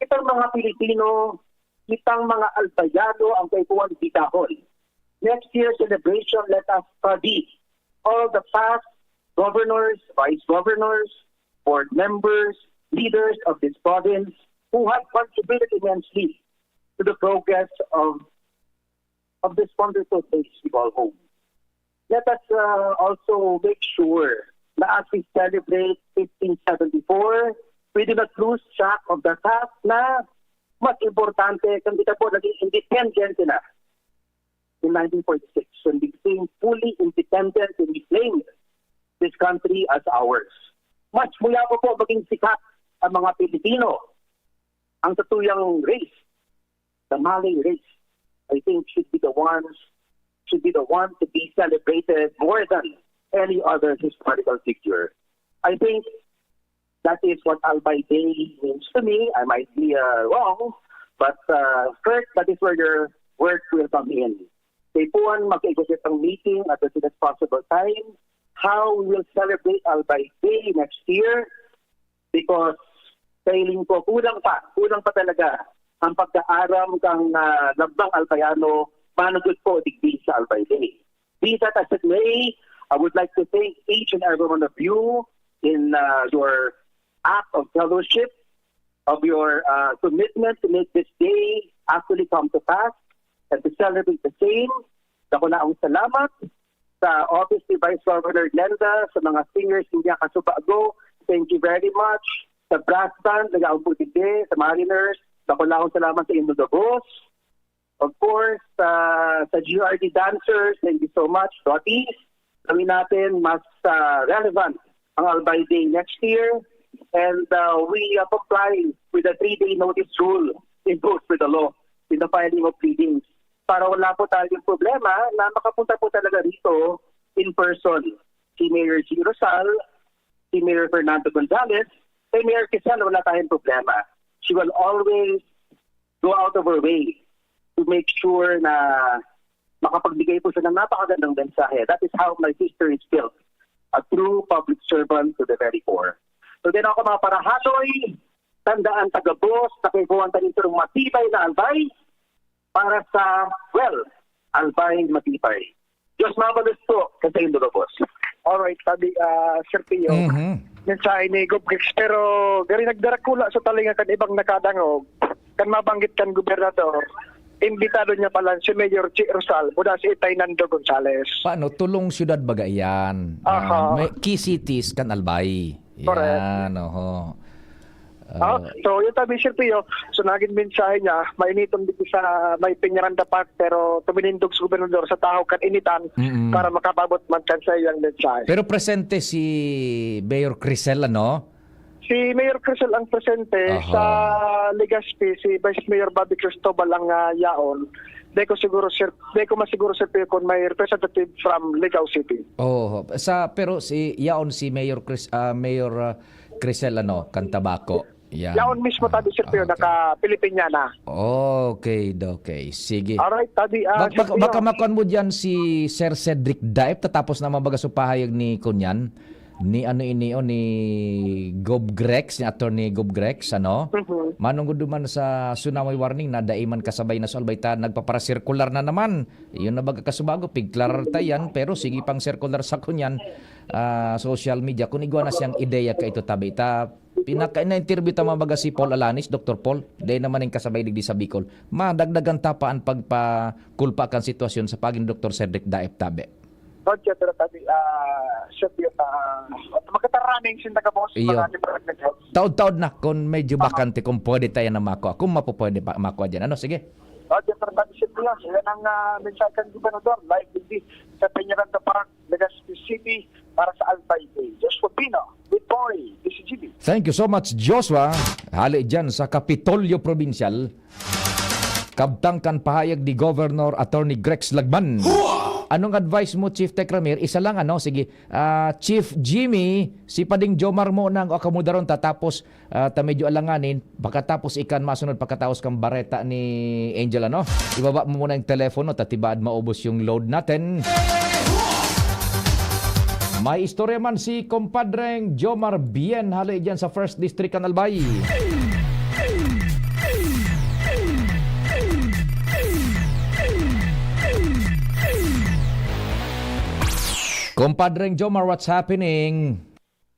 itang mga Pilipino, itang mga Albayano ang kaipuhan di dahon. Next year celebration, let us study all the past governors, vice governors, board members, leaders of this province who have contributed immensely to the progress of of this wonderful place we call home. Let us uh, also make sure na as we celebrate fifteen seventy-four, we do not lose track of the fact na mas importante kung kita po naging independent na in nineteen forty-six when we became fully independent and we claimed this country as ours. Mas muya po po maging sikat ang mga Pilipino, ang satuyang race, the Malay race, I think should be the ones should be the one to be celebrated more than any other historical figure. I think that is what Albay Day means to me. I might be uh, wrong, but uh, first, that is where your work will come in. Kaipuhan, mag-execute ang meeting at the soonest possible time. How we will celebrate Albay Day next year, because feeling ko kulang pa, kulang pa talaga ang pagkaaram kang uh, lambang Albayano manugod po digdi sa Albay Day. Be that as it may, I would like to thank each and every one of you in uh, your act of fellowship, of your uh, commitment to make this day actually come to pass and to celebrate the same. Dakulaang salamat sa Office ni Vice Governor Glenda, sa mga singers niya kasubago. Thank you very much. Sa brass band, nag-aampo digdi, sa Mariners, dakulaang salamat sa inyong gabos. Of course, uh, sa G R D dancers, thank you so much, Dottie. Gawin natin mas uh, relevant ang Albay Day next year. And uh, we uh, comply with the three-day notice rule imposed with the law in the filing of pleadings. Para wala po tayong problema na makapunta po talaga rito in person. Si Mayor G. Rosal, si Mayor Fernando Gonzalez, kay Mayor Quezal wala tayong problema. She will always go out of her way to make sure na makapagbigay po siya ng napakagandang mensahe. That is how my sister is built. A true public servant to the very core. So din ako mga parahaloy, tandaan taga-boss na kaipuhan tayo ng matibay na albay para sa, well, albay matibay. Diyos mabalos po sa inyong lubos. Alright, sabi, ah, Sir Pio, Mhm. mensahe ni Gov Grex, pero gari nagdarakula sa talinga kan ibang nakadangog, kan mabanggit kan gobernador, imbitado niya pala si Mayor Chi Rosal, mula si Itay Nando Gonzales. Paano? Tulong siyudad baga iyan. Aha. Ah, may key cities kan Albay. Correct. Yan, oho. Ah, Ah, so, yun tabi, Sir Pio. So, naging mensahe niya, mainiton dito sa may Peñaranda Park, pero tuminindog sa gobernador sa tahaw kan initan Mm-mm. para makapabot man kan sa iyang mensahe. Pero presente si Mayor Crisel, ano? Si Mayor Crisel ang presente. Aha. Sa Legazpi, si Vice Mayor Bobby Cristobal ang ah, yaon. Di ko siguro, sir, di ko masiguro, Sir Pio, kung may representative from Legao City. Oo. Sa, pero si, yaon si Mayor Chris, ah, Mayor, ah, Crisel, ano, Cantabaco. Yan. Yaon mismo, tabi, Sir Pio, Okay. naka-Pilipinyana. Okay, okay. Sige. Alright, tabi, ah, Bak-, Sir bak-, Pio. Baka makuan mo dyan si Sir Cedric Daip, tatapos na mabaga sa pahayag ni Kunyan. Ni ano ini, oh, ni Gob Grex, ni Attorney Gob Grex, ano? Mhm. Manungod duman sa tsunami warning na dai man kasabay na sa Albayta, nagpaparasirkular na naman. Yun na baga kasubago, pigklarar ta yan, pero sige pang circular sa kunyan, ah, social media. Kung igwa na siyang ideya ka ito, tabi ta, pinaka-na-interview ta mabaga si Paul Alanis, Doktor Paul, dai naman yung kasabay digdi sa Bicol. Madagdagan ta pa ang pagpakulpa kan sitwasyon sa pagin Doktor Cedric Daep, tabi. Roger, pero tabi, ah, should be, ah, magkatarunning sinda ka boss, Iyo. Marami pa rin nag-help. Taod-taod na kung medyo Tama. Bakante, kung pwede tayo na makuha. Kung mapupwede pa, makuha dyan. Ano, sige. Roger, pero tabi, should be, yan. Yan ang, ah, mensahe ng gobernador. Live digdi sa Peñaranda Park, Legazpi City, para sa Albay Day. Joshua Pino, Big Boy, D C G B. Thank you so much, Joshua. Hali dyan sa Kapitolyo Provincial. Kabtang kan pahayag ni Governor Attorney Grex Lagman. Anong advice mo, Chief Tecramir? Isa lang, ano? Sige. Ah, Chief Jimmy, si Pading Jomar mo nang akamudaron, tatapos, ah, ta medyo alanganin. Pagkatapos ikan masunod pagkatapos kang bareta ni Angel, ano? Ibaba mo muna yung telepono, tatibaad maubos yung load natin. May istorya man si Compadreng Jomar Bien, hali dyan sa First District, kan Albay. Compadreng Jomar, what's happening?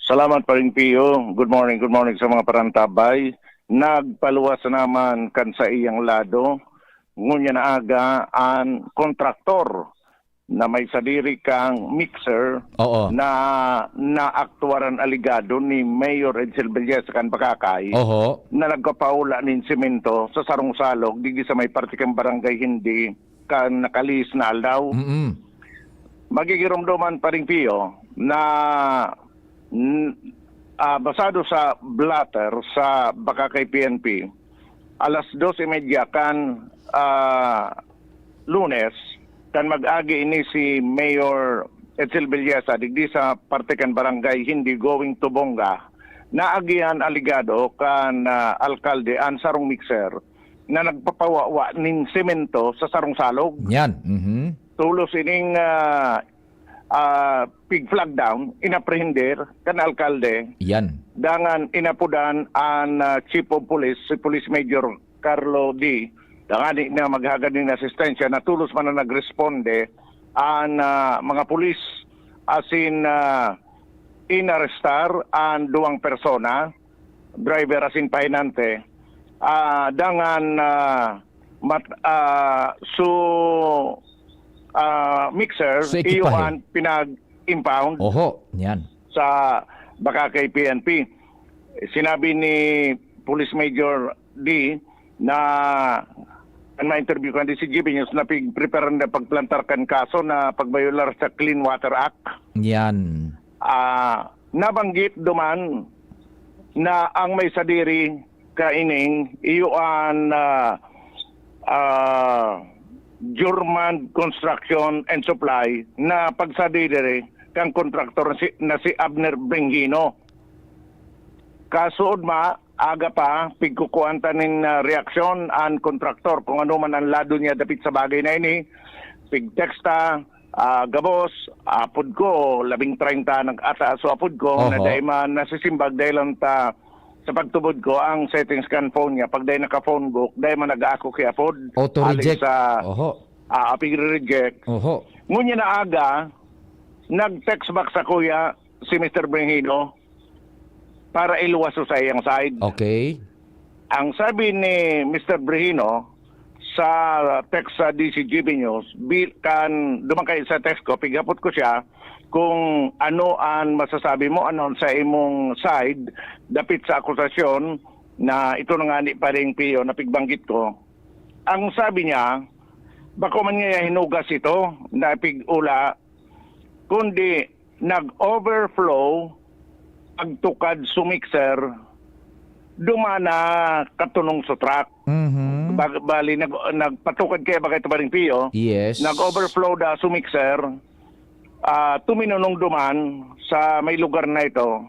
Salamat, Paring Pio. Good morning, good morning sa mga parantabay. Nagpaluwas naman kan sa iyang lado, ngunyan na aga, an kontraktor na may sadiri kang mixer Oo. na naaktuaran alegado ni Mayor Edsel Villesa kan Bacacay Oho. na nagpapaula nin semento sa sarong salog digdi sa may parte kan Barangay Hindi kan nakalihis na aldaw. Mm-mm. Magigiromdoman, Paring Pio, na, n-, ah, basado sa blotter sa Bacacay P N P, alas dos y media kan, ah, Lunes, kan mag-agi ini si Mayor Edsel Villesa, digdi sa parte kan Barangay Hindi going to Bonga, naagihan alegado kan, ah, alkalde an sarong mixer na nagpapawawa nin semento sa sarong salog. Yan. Mhm. Tolos ining, ah, ah, pig-flag down, inaprehender kan alkalde. Yan. Dangan inapodan an, ah, Chief of Police, si Police Major Carlo D. Tangani na maghagad nin asistensya, na tolos man na nagresponde an, ah, mga pulis, asin, ah, inarestar an duwang persona, driver asin pahinante. Ah, dangan, ah, mat-, ah, su-, ah, mixer, So, iyo ekipahe. an pinag-impound Oho, yan. sa Bacacay P N P. Sinabi ni Police Major D na an ma-interview kan D C G B News na pigprepara na pagplantar kan kaso na pagbayolar sa Clean Water Act. Yan. Ah, nabanggit duman na ang may sadiri kaining iyo an, ah, ah, Jurman Construction and Supply na pagsadiri kan kontraktor na si, na si Abner Bengino. Kasuod ma, aga pa, pigkukuan ta nin, ah, reaksyon an kontraktor kung ano man an lado niya dapit sa bagay na ini. Pig-text ta, ah, gabos, apod ko, labing treinta nag-ata so apod ko, na Oho. dai man nasisimbag dahil lang ta, sa pagtubod ko, ang settings kan phone niya, pag dai naka-phone book, dai man nag-aako ki apod. Auto Hali reject. sa, Oho. ah, pig-reject. Oho. Ngunyan na aga, nag-text back sa kuya si Mister Brengino para iluwas sa iyang side. Okay. Ang sabi ni Mister Brehino sa text sa D C G B News, bi-, kan duman kay sa text ko, pighapot ko siya kung ano an masasabi mo, ano sa imong side, dapit sa akusasyon na ito na nga ni Paring Pio na pigbanggit ko. Ang sabi niya, bako man niya hinugas ito na pig-ula, kundi nag-overflow, pagtukad sa mixer, dumana katunong sa truck. Mhm. Bag-, bali, nag-, nagpatukad kaya ba kayo, Paring Pio? Yes. Nag-overflow da sa mixer, ah, tuminunong duman sa may lugar na ito.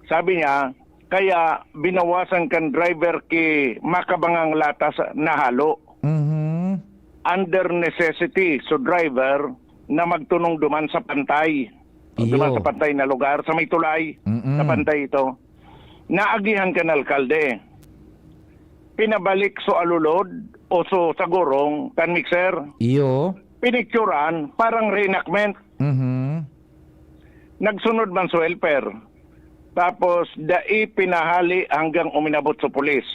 Sabi niya, kaya binawasan kan driver ki makabangang latas na halo. Mhm. Under necessity, so driver na magtunong duman sa pantay. Iyo. Duman sa pantay na lugar, sa may tulay, Mm-mm. sa pantay ito. Naagihan kan alkalde. Pinabalik so alulod o so sagurong kan mixer. Iyo. Pinicturan, parang reenactment. Mhm. Nagsunod man so helper. Tapos, dai pinahali hanggang uminabot so pulis.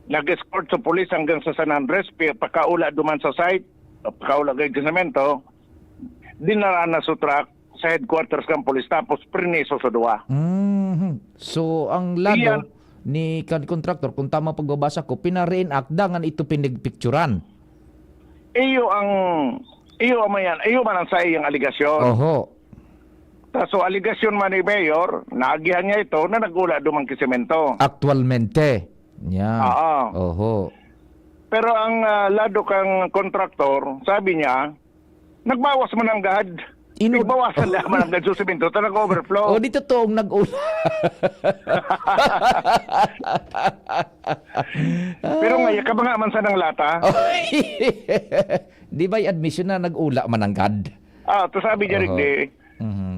Nag-escort so pulis hanggang sa San Andres, pi-, pakaula duman sa site, pakaula gayod kan semento, dinara na so truck sa headquarters kan pulis, tapos priniso sa duwa. Mhm. So, ang lado Iyan. ni kan kontraktor, kung tama pagbabasa ko, pina-reenact dangan ito pinigpicturan. Iyo ang, iyo man yan, iyo man ang saiyang aligasyon. Oho. Ta, so, aligasyon man ni Mayor, naagihan niya ito na nag-ula duman ki semento. Aktualmente. Yan. Oo. Oho. Pero ang, ah, lado kang kontraktor, sabi niya, nagbawas man nanggad. Ino- Nagbawasan na man nanggad so semento, ta nag-overflow. O, di totoong nag-ula. Pero nga, kabanga man sanang lata. Oy! Di ba'y admission na nag-ula man nanggad? Ah, to sabi niya, Oho. Rigdi, Mhm.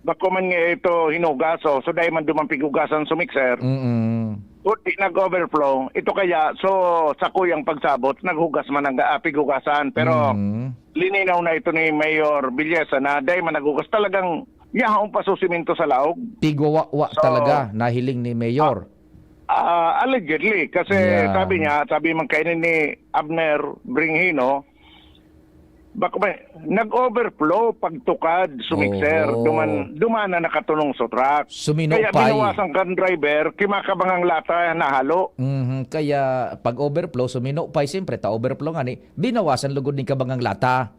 bako man nga ito hinugas, oh. So, dahil man duman pighugasan sa mixer, Mm-mm. kundi nag-overflow. Ito kaya, so, sa kuyang pagsabot, naghugas man ang, ah, pighugasan. Pero, Mhm. lininaw na ito ni Mayor Villesa na dahil man naghugas, talagang yahaon pa so semento sa laog. Pigwawawa So, talaga, nahiling ni Mayor. Ah, allegedly, kasi Yeah. sabi niya, sabi man kaini ni Abner Bringino, bako ba, nag-overflow pagtukad sa mixer, Oho. duman, duman na nakatunong sa truck. Suminupay. Kaya binawasan kan driver, kimakabangang lata, nahalo. Mhm, kaya pag overflow, suminupay, siyempre, ta overflow nga ni, binawasan lugod ning kabangang lata.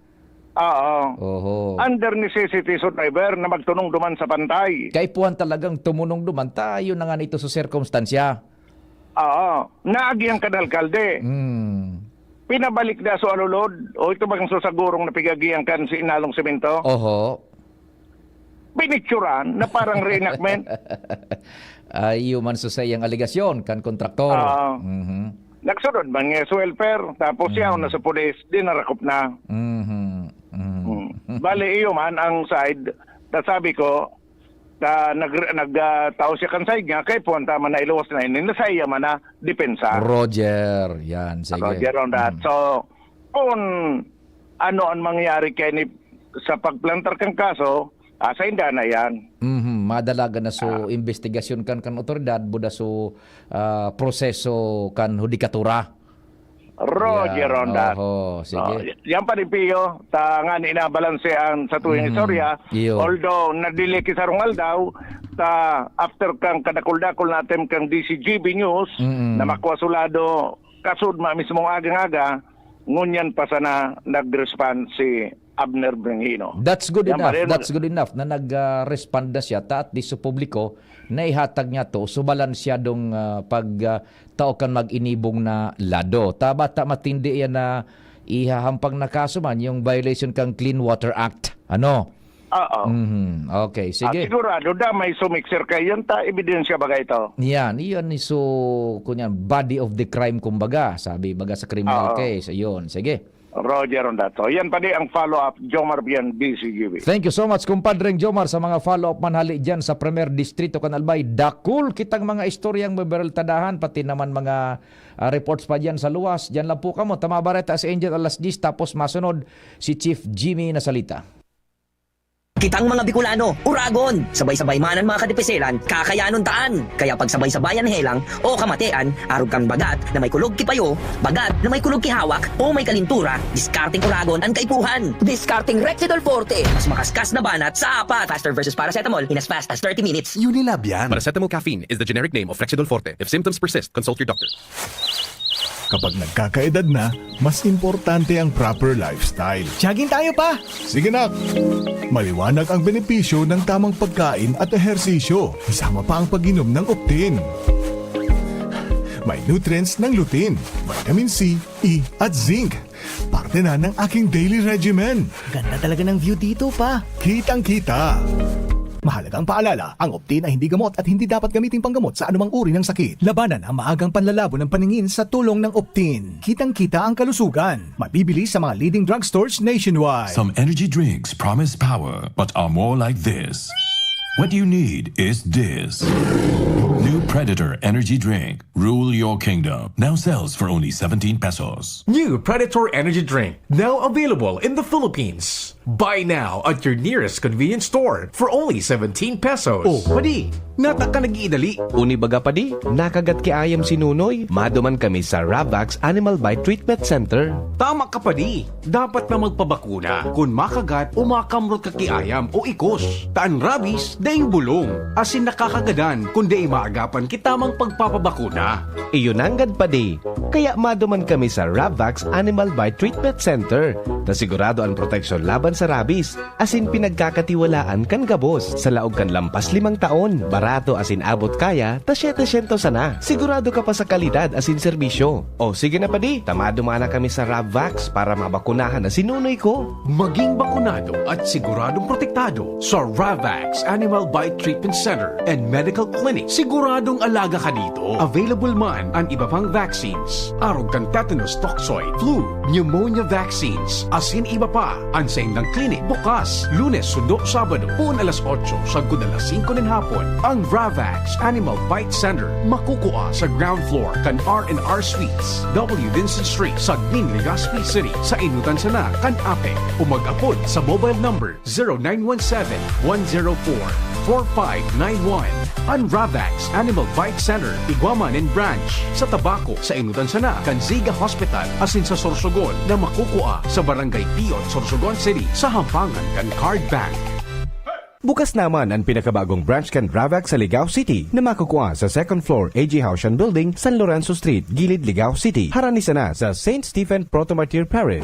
Oo. Oho. Under necessity so driver na magtunong duman sa pantay. Kaipuhan talagang tumunong duman, ta yun na nga nito sa sirkumstansya. Oo. Naagihan kan alkalde. Mm. Pinabalik na so alulod, o ito bang so sagurong na pigagihan kan si inalong semento? Oho. Pinicturan na parang reenactment. Ay, iyo man sa saiyang aligasyon kan kontraktor. Oo. Mhm. Nagsunod man nga so helper, tapos Mm. yaon na sa pulis, dinarakop na. Mhm. Mhm. Mm. Bali, iyo man ang side, ta sabi ko, ta, nag-, nag-, ah, tao siya kan side niya, kaipuhan ta man na iluwas na ini, na sa iya man na depensa. Roger, yan, sige. Roger on that. Mm. So, kung ano ang mangyayari kay ni, sa pagplantar kan kaso, ah, sa inda na yan. Mhm, madalagan na so Ah. investigasyon kan, kan otoridad, buda so, ah, proseso kan hudikatura. Roger Yan. on that. Oho, sige. Oh, y-, yan pa rin, Pio. Ta, nga ni inabalanse ang sa tuyang Mhm. istorya. Iyo. Although, nadili ki sarong aldaw, ta, after kang kadakul-dakul natin kang D C G B News, Mm-mm. na makwasulado, kasud ma mismong agang-aga, ngunyan pa sana nag-respond si Abner Brengino. That's good Yan enough. pa rin. That's good enough na nag, ah, respond na siya. Ta at least sa publiko, naihatag niya to. So, balansyadong, ah, pag, ah, tao kan mag-inibong na lado. Ta bata matindi yan na ihahampang na kaso man yung violation kang Clean Water Act. Ano? Oo. Mhm. Okay, Ah, sige. sigurado da, may sumixer kayo. Yan ta, ebidensya ba ito? Yan, iyon iso, kunyan, body of the crime, kumbaga, sabi baga sa criminal Oo. case. Ayun, sige. Roger on that. So, yan pa di ang follow-up, Jomar Bian, D C G B. Thank you so much, kumpadreng Jomar, sa mga follow-up man hali dyan sa Primer Distrito kan Albay. Dakul kitang mga istoryang maberaltadahan, pati naman mga, ah, reports pa dyan sa luwas. Dyan lang po kamo. Tama bareta si Angel alas diyes, tapos masunod si Chief Jimmy Nasalita. Kitang mga Bicolano, uragon! Sabay-sabay man an mga kadipiselan, kakayanon taan! Kaya pagsabay-sabayan helang o kamatean, arog kan bagat na may kulog ki payo, bagat na may kulog ki hawak, o may kalintura, diskarteng uragon an kaipuhan! Diskarteng Rexidol Forte! Mas makaskas na banat sa apat! Faster versus paracetamol in as fast as thirty minutes. Unilab yan. Paracetamol caffeine is the generic name of Rexidol Forte. If symptoms persist, consult your doctor. Kapag nagkakaedad na, mas importante ang proper lifestyle. Jogging tayo, pa! Sige, nak! Maliwanag ang benepisyo ng tamang pagkain at ehersisyo, kasama pa ang pag-inom ng Optin. May nutrients ng lutein, vitamin C, E, at zinc. Parte na ng aking daily regimen. Ganda talaga ng view dito, pa. Kitang-kita. Mahalagang paalala, ang Optin ay hindi gamot at hindi dapat gamiting panggamot sa anumang uri ng sakit. Labanan ang maagang panlalabo ng paningin sa tulong ng Optin. Kitang-kita ang kalusugan. Mabibili sa mga leading drugstores nationwide. Some energy drinks promise power but are more like this. What you need is this. New Predator Energy Drink. Rule your kingdom. Now sells for only seventeen pesos. New Predator Energy Drink. Now available in the Philippines. Buy now at your nearest convenience store for only seventeen pesos. Oh, padi, nata ka nag-iidali. Uni baga, padi, nakagat ki ayam si Nunoy. Maduman kami sa Ravax Animal Bite Treatment Center. Tama ka, padi. Dapat na magpabakuna kun makagat o makamrot ka ki ayam o ikos. Ta an rabies, daing bulong, asin nakakagadan kun dai maagapan ki tamang pagpapabakuna. Iyo nanggad, padi. Kaya maduman kami sa Ravax Animal Bite Treatment Center, ta sigurado an proteksyon laban sa rabies, asin pinagkakatiwalaan kan gabos. Sa laog kan lampas limang taon, barato asin abot kaya, ta setecientos sana. Sigurado ka pa sa kalidad asin serbisyo. O sige na, padi, ta maduman na kami sa Ravax para mabakunahan na si Nunoy ko. Maging bakunado at siguradong protektado sa Ravax Animal Bite Treatment Center and Medical Clinic. Siguradong alaga ka dito. Available man an iba pang vaccines, arog kan tetanus toxoid, flu, pneumonia vaccines, asin iba pa. An saindang clinic bukas Lunes sundo Sabado, poon alas otso sagkod alas singko nin hapon. Ang Ravax Animal Bite Center makukua sa ground floor kan R and R Suites, W Vincent Street, Sagmin, Legazpi City. Sa inutan sana kan ape o mag-apod sa mobile number zero nine one seven, one zero four, four five nine one. An Ravax Animal Bite Center, igwa man nin branch sa Tabaco, sa inutan sana kan Ziga Hospital, asin sa Sorsogon na makukua sa Barangay Piyot, Sorsogon City, sa hampangan kan Card Bank. Bukas naman an pinakabagong branch kan Ravax sa Ligao City na makukua sa second floor A G Haushan Building, San Lorenzo Street, Gilid, Ligao City. Harani sana sa Saint Stephen Protomartyr Parish.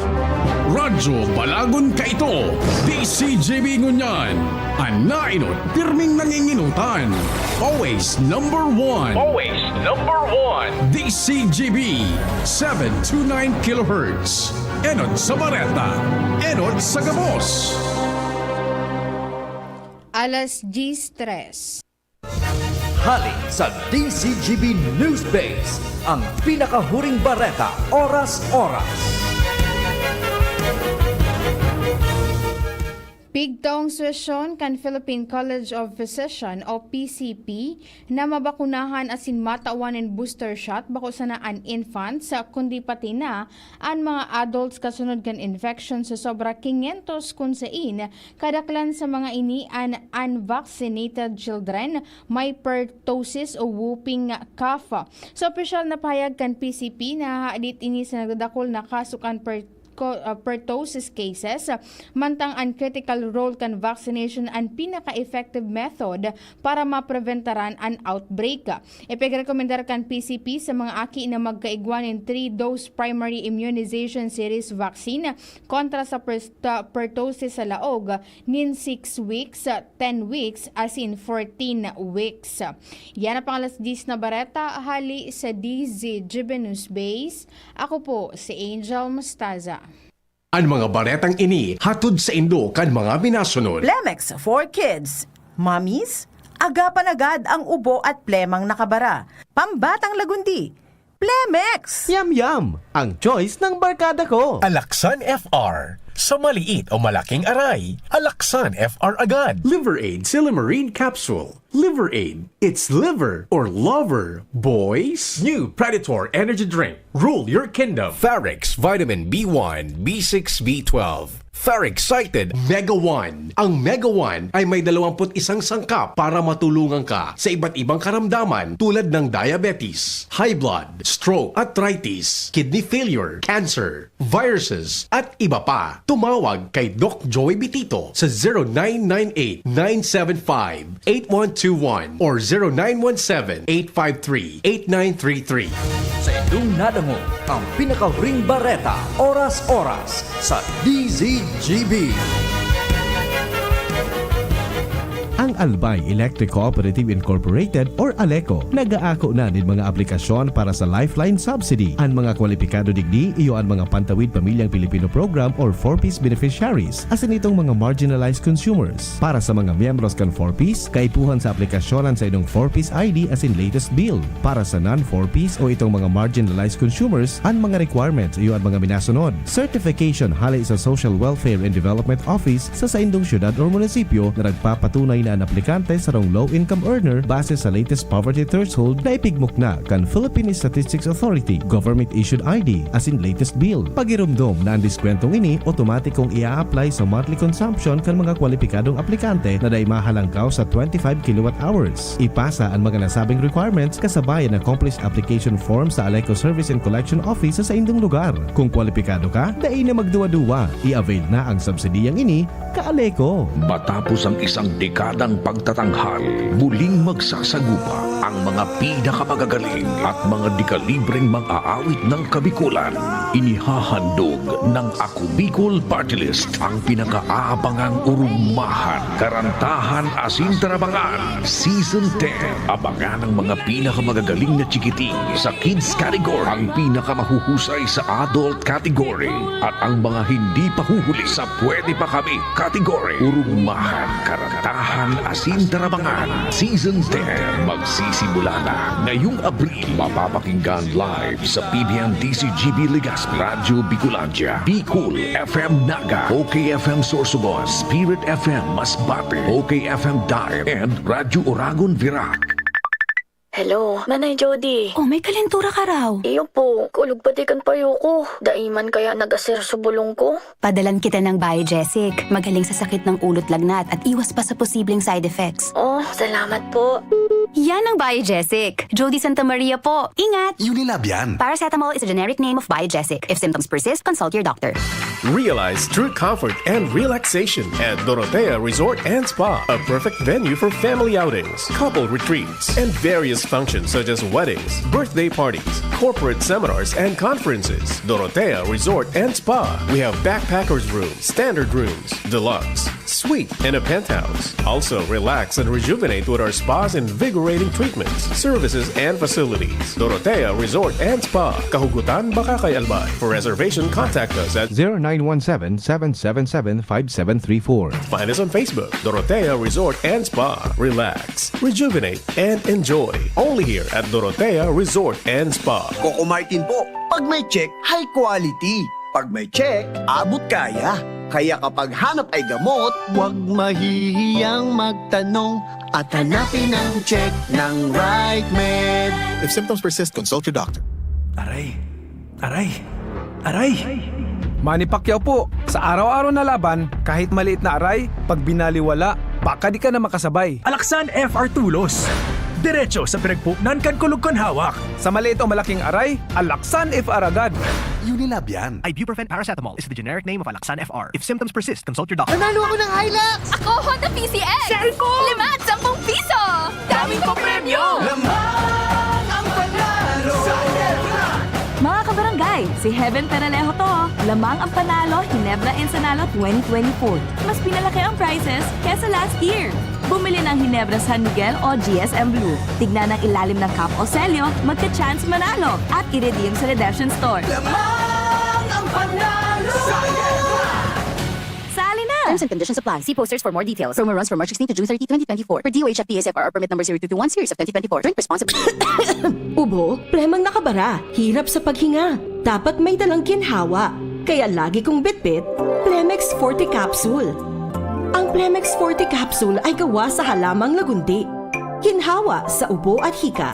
Radyo Balagon kaito, D C G B ngunyan. An naenot, pirming nanginginutan. Always number one. Always number one. D C G B, seven two nine kilohertz. Enot sa bareta, enot sa gabos. Alas diyes tres. Hali sa D C G B News Base, ang pinakahuring bareta, oras-oras. Pigtong suwesyon kan Philippine College of Physician o P C P na mabakunahan asin matawan nin booster shot, bako sana an infants, kundi pati na an mga adults kasunod kan infection sa sobra quinientos, kun sain kadaklan sa mga ini an unvaccinated children, may pertussis o whooping cough. Sa opisyal na pahayag kan P C P, nahahadit ini sa nagdadakul na kaso kan per-, ko-, ah, pertussis cases, mantang an critical role kan vaccination an pinaka-effective method para mapreventaran an outbreak. Ipigrekomendar kan P C P sa mga aki na magkaigwa nin three-dose primary immunization series vaccine kontra sa pers-, ta-, pertussis sa laog nin six weeks, ten weeks, asin fourteen weeks. Yan ang pang alas diyes na bareta hali sa D Z G B News Base. Ako po si Angel Mostaza. An mga baretang ini hatod saindo kan mga minasunod. Plemex for Kids. Mommies, agapan agad ang ubo at plemang nakabara. Pambatang Lagundi, Plemex! Yum Yum! Ang choice ng barkada ko! Alaxan F R. Sa maliit o malaking aray, Alaxan F R agad. Liver Aid Silymarin Capsule. Liver Aid. It's liver or lover, boys. New Predator Energy Drink. Rule your kingdom. Farex Vitamin B one, B six, B twelve. Farex Excited Mega One. Ang Mega One ay may dalawampu't isang sangkap para matulungan ka sa iba't ibang karamdaman tulad ng diabetes, high blood, stroke, arthritis, kidney failure, cancer, viruses, at iba pa. Tumawag kay Doc Joey Bitito sa zero nine nine eight, nine seven five, eight one two one or zero nine one seven, eight five three, eight nine three three. Sa indong nadangog ang pinakahuring bareta, oras-oras, sa D Z G B. Ang Albay Electric Cooperative Incorporated or ALECO nag-aako na nin mga aplikasyon para sa Lifeline Subsidy. An mga kwalipikado digdi iyo an mga Pantawid Pamilyang Pilipino Program or four Ps beneficiaries, asin itong mga marginalized consumers. Para sa mga miyembros kan four Ps, kaipuhan sa aplikasyon an saindong four Ps I D asin latest bill. Para sa non-four Ps o itong mga marginalized consumers, an mga requirements iyo an mga minasunod. Certification hale sa Social Welfare and Development Office sa saindong syudad or munisipyo na nagpapatunay na an aplikante sarong low-income earner base sa latest poverty threshold na ipigmukna kan Philippine Statistics Authority, government-issued I D, asin latest bill. Pagiromdom na an diskwentong ini otomatikong i-a-apply sa monthly consumption kan mga kwalipikadong aplikante na dai mahalangkaw sa twenty-five kilowatt hours. Ipasa an mga nasabing requirements kasabay an accomplished application form sa ALECO Service and Collection Office sa saindong lugar. Kung kwalipikado ka, dai na magduwa-duwa. I-avail na ang subsidiyang ini, ka-ALECO. Matapos ang isang dekadang pagtatanghal, muling magsasagupa ang mga pinakamagagaling at mga dekalibreng mang-aawit ng Kabikulan. Inihahandog ng Ako Bicol Party List ang pinakaabangang Urugmahan, Karantahan asin Tarabangan Season ten. Abangan ang mga pinakamagagaling na chikiting sa kids category, ang pinakamahuhusay sa adult category, at ang mga hindi pa huhuli sa pwede pa kami category. Urugmahan, Karantahan asin Tarabangan Season ten. Magsisimula na ngayong Abril. Mapapakinggan live sa P B N D C G B Legazpi, Radyo Bicolandia, Bicol F M Naga, O K F M Sorsogon, Spirit F M Masbate, O K F M Daet, and Radyo Oragon Virac. Hello, Nanay Jody. Oh, may kalentura ka raw. Iyo po, kulog pati kan payo ko. Dai man kaya nag-asir sa bulong ko. Padalan kita ng Biogesic. Magaling sa sakit ng ulo't lagnat at iwas pa sa posibleng side effects. Oh, salamat po. Yan ang Biogesic. Jody Santa Maria po. Ingat! Unilab yan. Paracetamol is a generic name of Biogesic. If symptoms persist, consult your doctor. Realize true comfort and relaxation at Dorotea Resort and Spa, a perfect venue for family outings, couple retreats, and various functions such as weddings, birthday parties, corporate seminars, and conferences. Dorotea Resort and Spa. We have backpackers room, standard rooms, deluxe, suite, and a penthouse. Also, relax and rejuvenate with our spa's invigorating treatments, services, and facilities. Dorotea Resort and Spa, Kahugutan, Bacacay, Albay. For reservation, contact us at zero nine one seven, seven seven seven, five seven three four. Find us on Facebook, Dorotea Resort and Spa. Relax, rejuvenate, and enjoy. Only here at Dorotea Resort and Spa. Coco Martin po, pag may check, high quality. Pag may check, abot kaya. Kaya kapag hanap ay gamot, huwag mahihiyang magtanong at hanapin ang check ng Right Med. If symptoms persist, consult your doctor. Aray! Aray! Aray! Manny Pacquiao po, sa araw-araw na laban, kahit maliit na aray, pag binaliwala, baka di ka na makasabay. Alaksan F R Tulos. Diretso sa pinagpuknan kan kulog kan hawak. Sa maliit o malaking aray, Alaksan F R agad. Unilab yan. Ibuprofen paracetamol is the generic name of Alaksan F R. If symptoms persist, consult your doctor. Nanalo ako ng Hilux! Ako, Honda P C X! Cellphone! Lima at sampung piso! Daming papremyo! Lamang ang panalo sa Ginebra! Mga kabarangay, si Heaven Peralejo to. Lamang ang panalo, Ginebra Ensanalo twenty twenty-four. Mas pinalaki ang prizes kesa last year. Bumili ng Ginebra San Miguel o G S M Blue. Tignan ang ilalim ng cap o selyo, magka-chance manalo at i-redeem sa redemption store. Lamang ang panalo sa Ginebra! Sali na! Terms and conditions apply. See posters for more details. Promo runs from March sixteen to June thirty, twenty twenty-four. Per D O H F P A S F R R permit number zero two two one series of twenty twenty-four. Drink responsibly. Ubo, plemang nakabara, hirap sa paghinga. Dapat may dalang ginhawa. Kaya lagi kong bitbit, Plemex Forte Capsule. Ang Plemex Forte Capsule ay gawa sa halamang lagundi. Ginhawa sa ubo at hika.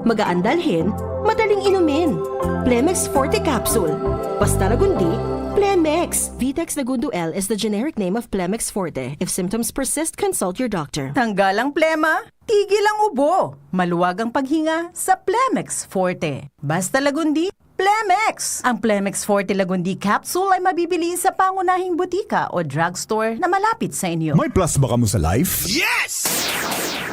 Magaan dalhin, madaling inumin. Plemex Forte Capsule. Basta Lagundi, Plemex. Vitex Lagundo L is the generic name of Plemex Forte. If symptoms persist, consult your doctor. Tanggal ang plema, tigil ang ubo. Maluwag ang paghinga sa Plemex Forte. Basta Lagundi, Plemex! Ang Plemex Forte Lagundi Capsule ay mabibili sa pangunahing butika o drugstore na malapit sa inyo. May plus ba kamo sa life? Yes!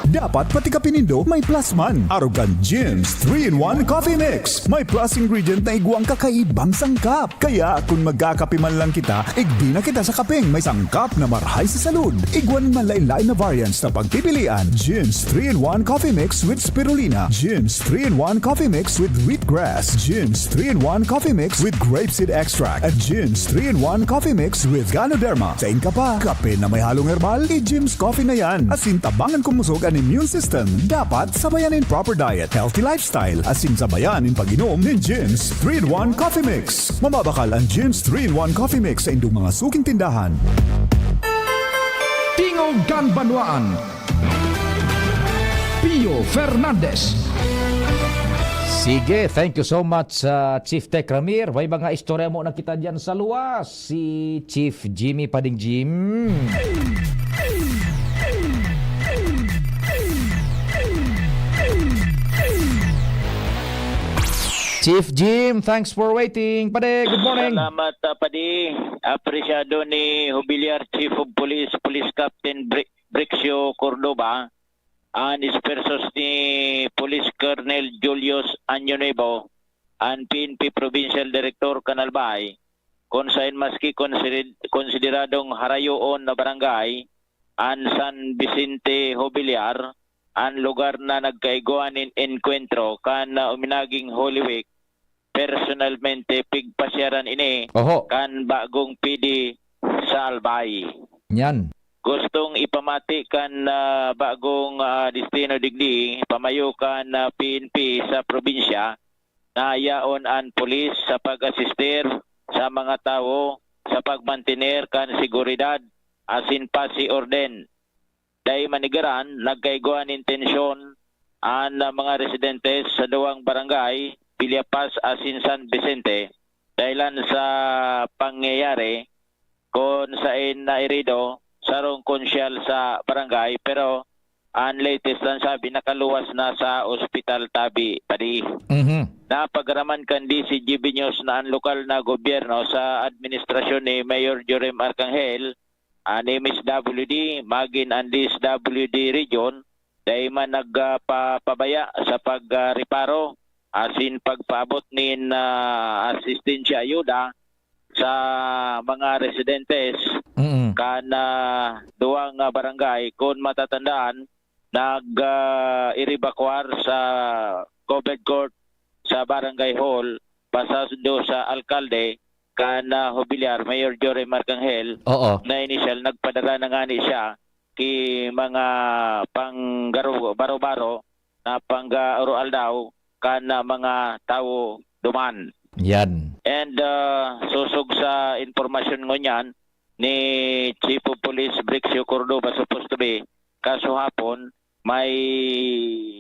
Dapat pati kape nindo may plus man. Arog kan Jim's three-in-one Coffee Mix. May plus ingredient na igwang kakaibang sangkap. Kaya kung magkakape man lang kita, igbi na kita sa kapeng may sangkap na marhay sa salud. Igwa nin manlaen-laen na variants na pagpipilian. Jim's three-in-one Coffee Mix with Spirulina. Jim's three-in-one Coffee Mix with Wheatgrass. Jim's three-in-one Coffee Mix with Grapeseed Extract. At Jim's three-in-one Coffee Mix with Ganoderma. Sain ka pa? Kape na may halong herbal? I-Jim's Coffee na yan. Asin tabangan kumusog an immune system. Dapat sabayan nin proper diet, healthy lifestyle, asin sabayan nin pag-inom nin Jim's three-in-one Coffee Mix. Mababakal an Jim's three-in-one Coffee Mix sa indong mga suking tindahan. Tingog kan Banwaan. Pio Fernandez. Sige, thank you so much, uh, Chief Tech Ramir. May mga istorya mo na kita dyan sa luwas. Si Chief Jimmy Pading Jim. Chief Jim, thanks for waiting. Pade, good morning. Salamat, uh, Padi. Apresyado ni Jubilar Chief of Police, Police Captain Bri- Brixio Cordova, an espersos ni Police Colonel Julius Año Nuevo, an P N P Provincial Director kan Albay, kun sain maski konsider- konsideradong harayoon na barangay an San Vicente Jobiliar, an lugar na nagkaigwa nin enkwentro kan, ah, uminaging Holy Week, personalmente pigpasyaran ini Oho. kan bagong P D sa Albay. Yan. Gustong ipamati kan, ah, bagong, ah, destino digdi, pamayo kan, ah, P N P sa probinsya na yaon an pulis sa pag-asistir sa mga tawo sa pagmantener kan seguridad asin pasi orden. Dai manigaran, nagkaigwa nin tensyon an, ah, mga residentes sa duwang barangay, Villapaz asin San Vicente, dahilan sa pangyayari kun sain nairido sarong konsyal sa barangay, pero an latest an sabi nakaluwas na sa ospital tabi padi. Mhm. Napagaraman kan D C G B News na an lokal na gobyerno sa administrasyon ni Mayor Jorim Arcangel, an M S W D, magin an D S W D region, dai man nagpapabaya sa pagreparo asin pagpaabot nin, ah, asistensya ayuda sa mga residentes Mm. kan, ah, duwang, ah, barangay. Kun matatandaan, nag, ah, iribakwar sa covered court sa Barangay Hall, pasado sa alkalde kan, ah, Jubilar, Mayor Jorim Arcangel, Oo. na inisyal, nagpadara na ngani siya ki mga panggaro-, baro-baro na panggaaro-aldaw kan, ah, mga tawo duman. Yan. And, ah, sosog sa impormasyon ngunyan ni Chief of Police Brixio Cordova, supposed to be, kasuhapon, may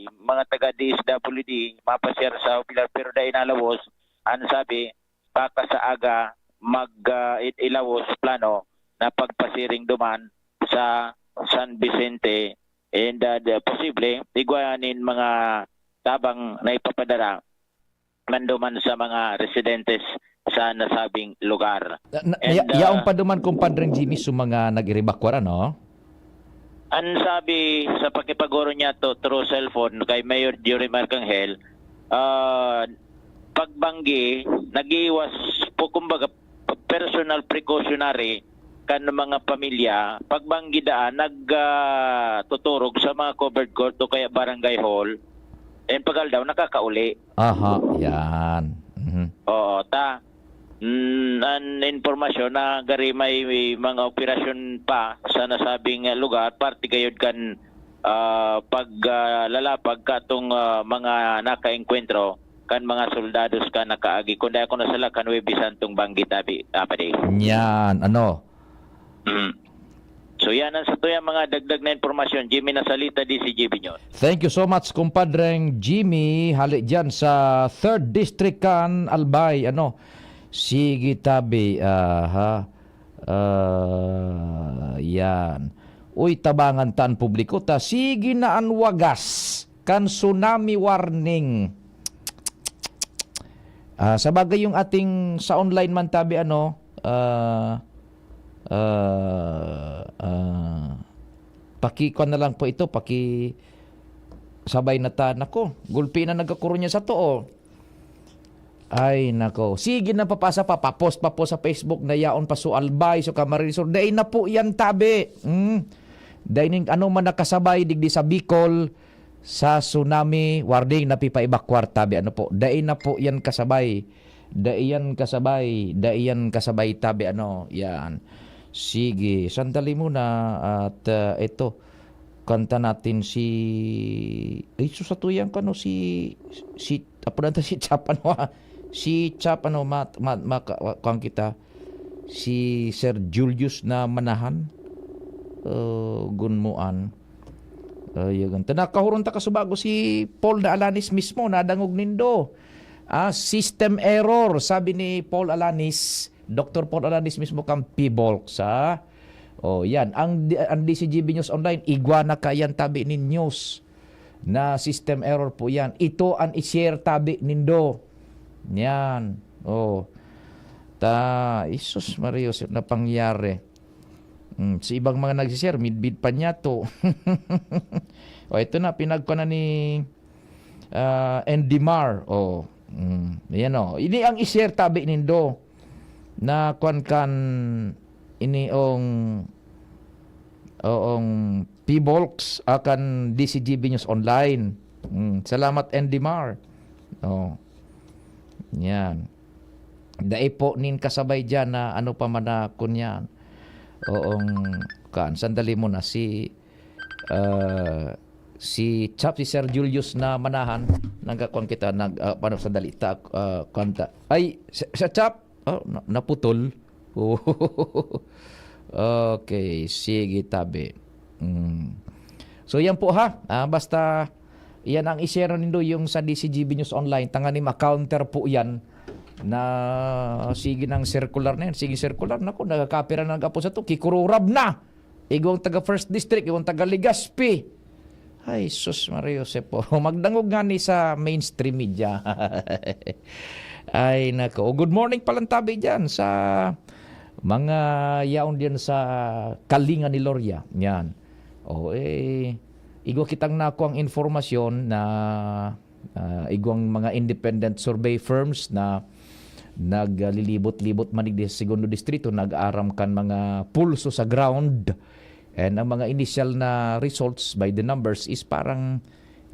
mga taga D S W D mapasyar sa Pilar pero dai nalawos. An sabi, baka sa aga mag, ah, i- ilawos plano na pagpasiring duman sa San Vicente, and, ah, di- posible igwa nin mga tabang na ipapadara man duman sa mga residentes sa nasabing lugar. Na, na, And, ya, yaon ah, pa duman, Kumpadreng Jimmy, sa mga nag-iribakwar, ano? Ang sabi sa pakipagoro niya to through cellphone kay Mayor Jorim Arcangel, ah, pagbanggi, nag-iwas po, kumbaga, personal precautionary kan mga pamilya, pagbanggi daan, nag, ah, tuturog sa mga covered court o kaya barangay hall. And pag-aldaw, nakakauli. Aha, yan. Mhm. Oo, ta. Mm, an impormasyon na gari may mga operasyon pa sa nasabing, ah, lugar, parte gayod kan, ah, pag, ah, lalapag katong, ah, mga nakaengkwentro kan mga soldados kan nakaagi. Kung di ako nasala, kan Huwebes Santong banggi tabi, ah, padi. Yan, ano? Mm. So yan ang satuyang mga dagdag na impormasyon. Jimmy Nasalita, D C G B News. Thank you so much, Kumpadreng Jimmy. Hali dyan sa third District kan Albay. Ano? Sige, tabi. Aha. Ah, yan. Uy, tabangan tan publiko ta. Sige na an wagas kan tsunami warning. Ah, sa bagay, yung ating sa online man tabi, ano, ah, ah, ah, pakikuan na lang po ito, paki, Sabay na ta, nako, gulpi na nagkakurunya sa too. Ay, nako. Sige na, papasa pa, papos, papos sa Facebook na yaon pa su Albay, su Camarines Sur. Dai na po yan, tabi. Hmm. Dai ning ano man nakasabay, digdi sa Bicol, sa tsunami warning na pipaibakwar, tabi. Ano po? Dai na po yan kasabay. Dai yan kasabay. Dai yan kasabay, tabi. Ano? Yan. Sige, sandali muna. At uh, ito, kanta natin si, ay, sus, sa tuyang kano, si, si, apo na ta si Chap, ano, ah, si Chap, ano, mat, mat, maka, wa- kuwan kita, si Sir Julius na manahan, uh, gunmuan. Uh, yagan. Tanakahuron ta kasubago si Paul na Alanis mismo, nadangog nindo. Ah, system error, sabi ni Paul Alanis, Doktor Paul Alanis mismo kang Pibolk sa Oh, yan. Ang, ang D C G B News Online, igwa na kayan tabi nin news na system error po yan. Ito ang i-share tabi nindo. Yan. Oh. Ta, Jesus Maria Joseph, na pangyari. Mm, sa ibang mga nagsishare, midbid pa niya to. O, ito na, pinagko na ni ah, Andy Mar. Oh, mm, yan oh. Ini ang i-share tabi nindo na kwan kan ini ong oong Pibolks akan D C G B News Online. Mm, salamat, Andy Mar. Oh. Yan. Dai po nin kasabay diyan na ano pa man na kunyan. Oong kan, sandali muna, si, ah, si Chap, si Sir Julius na manahan, nagkakuan kita, nag, ah, paano, sandali, ta, ah, kuan ta. Ay, sa, sa Chap, oh, na- naputol. Okay, sige, tabi. Mm. So, yan po ha. Ah, basta, yan ang i-share nindo yung sa D C G B News Online. Tangani ma-counter po yan na sige ng circular na yan. Sige circular. Naku, nagkakapira na nag-apo sa to. Kikururab na! Igwang taga First District, igwang taga Legazpi. Ay, sus, Maria Joseph po. Magdangog nga ni sa mainstream media. Ay, nako. O, good morning palang tabi dyan sa mga yaon diyan sa Kalinga ni Loria. Yan. O, eh, igwa kitang nako ang informasyon na, ah, igwang mga independent survey firms na naglilibot-libot man digdi sa Segundo Distrito, nag-aaram kan mga pulso sa ground. And ang mga initial na results by the numbers is parang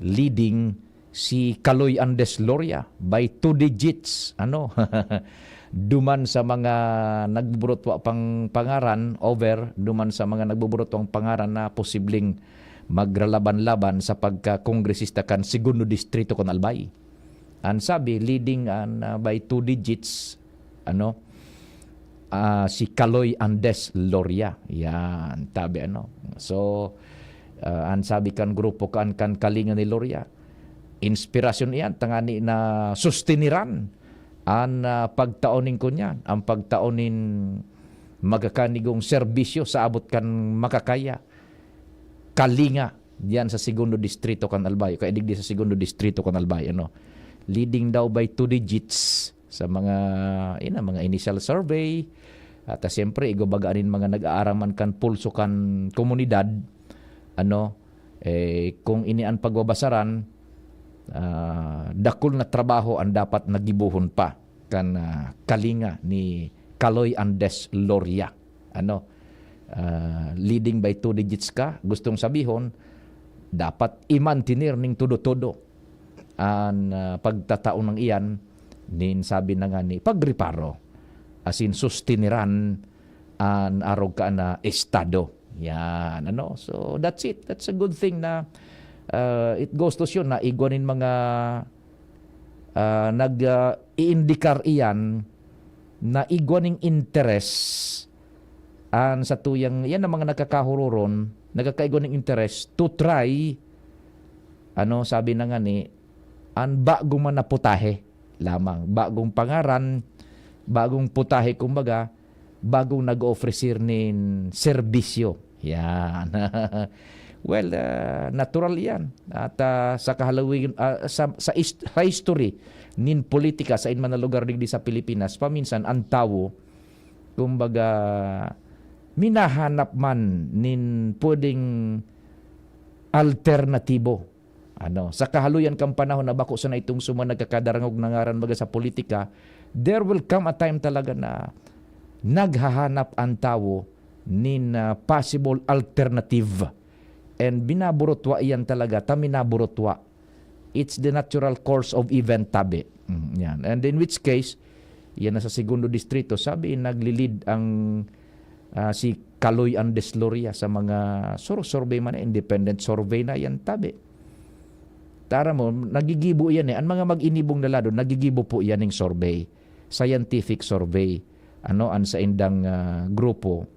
leading si Kaloy Andes Loria by two digits. Ano? Duman sa mga nagbuburot wa pang pangaran, over, duman sa mga nagbuburot wang pangaran na posibleng magralaban-laban sa pagka-kongresista kan Segundo Distrito kan Albay. An sabi, leading an, ah, by two digits, ano, ah, si Kaloy Andes Loria. Yan, tabi ano. So, ah, an sabi kan grupo kan, kan Kalinga ni Loria, inspirasyon iyan, tangani na sustiniran an, ah, pagtao nin kunyan, ang pagtao nin magakanigong serbisyo sa abot kan makakaya. Kalinga diyan sa Segundo Distrito kan Albay, kaya digdi sa Segundo Distrito kan Albay, ano. Leading daw by two digits sa mga, ina, mga initial survey. At, ah, siyempre, igwa baga nin mga nag-aaraman kan pulso kan komunidad, ano, eh, kung ini an pagbabasaran, ah, dakul na trabaho ang dapat nagibohon pa kan, ah, Kalinga ni Kaloy Andes Loria. Ano, ah, leading by two digits ka, gustong sabihon, dapat i-mantener ning todo-todo an, ah, pagtatao nang iyan nin sabi na nga ni pagreparo, asin sustiniran an arog ka na estado. Yan, ano? So, that's it. That's a good thing na, ah, it goes to show na igwa nin mga, ah, nag, ah, iindikar iyan na igwa ning interes an sa tuyang, yan ang mga nagkakahuroron, nagkakaigwa ning interes to try, ano, sabi na nga ni, an bagong man na putahe lamang. Bagong pangaran, bagong putahe, kumbaga, bagong nag-o-ofrecer nin serbisyo. Yan. Well, ah, natural yan. At, ah, sa kahalawig-, ah, sa, sa ist-, sa history nin politika sa inman na lugar digdi sa Pilipinas, paminsan ang tawo, kumbaga, minahanap man nin pwedeng alternatibo Ano, sa kahaluyan kan panahon na bako sana itong suma nagkakadarangog na ngaran baga sa politika, there will come a time talaga na naghahanap an tawo nin, ah, possible alternative. And binaburutwa iyan talaga, ta minaburutwa. It's the natural course of event, tabi. Mm, yan. And in which case, yan na sa segundo distrito, sabi, naglilid ang, ah, si Kaloy Andes Loria sa mga sur-, survey man, independent survey na yan, tabi. Tara mo, nagigibo yan eh. Ang mga mag-inibong lalado, nagigibo po yan ng survey. Scientific survey. Ano, ang saindang, ah, grupo.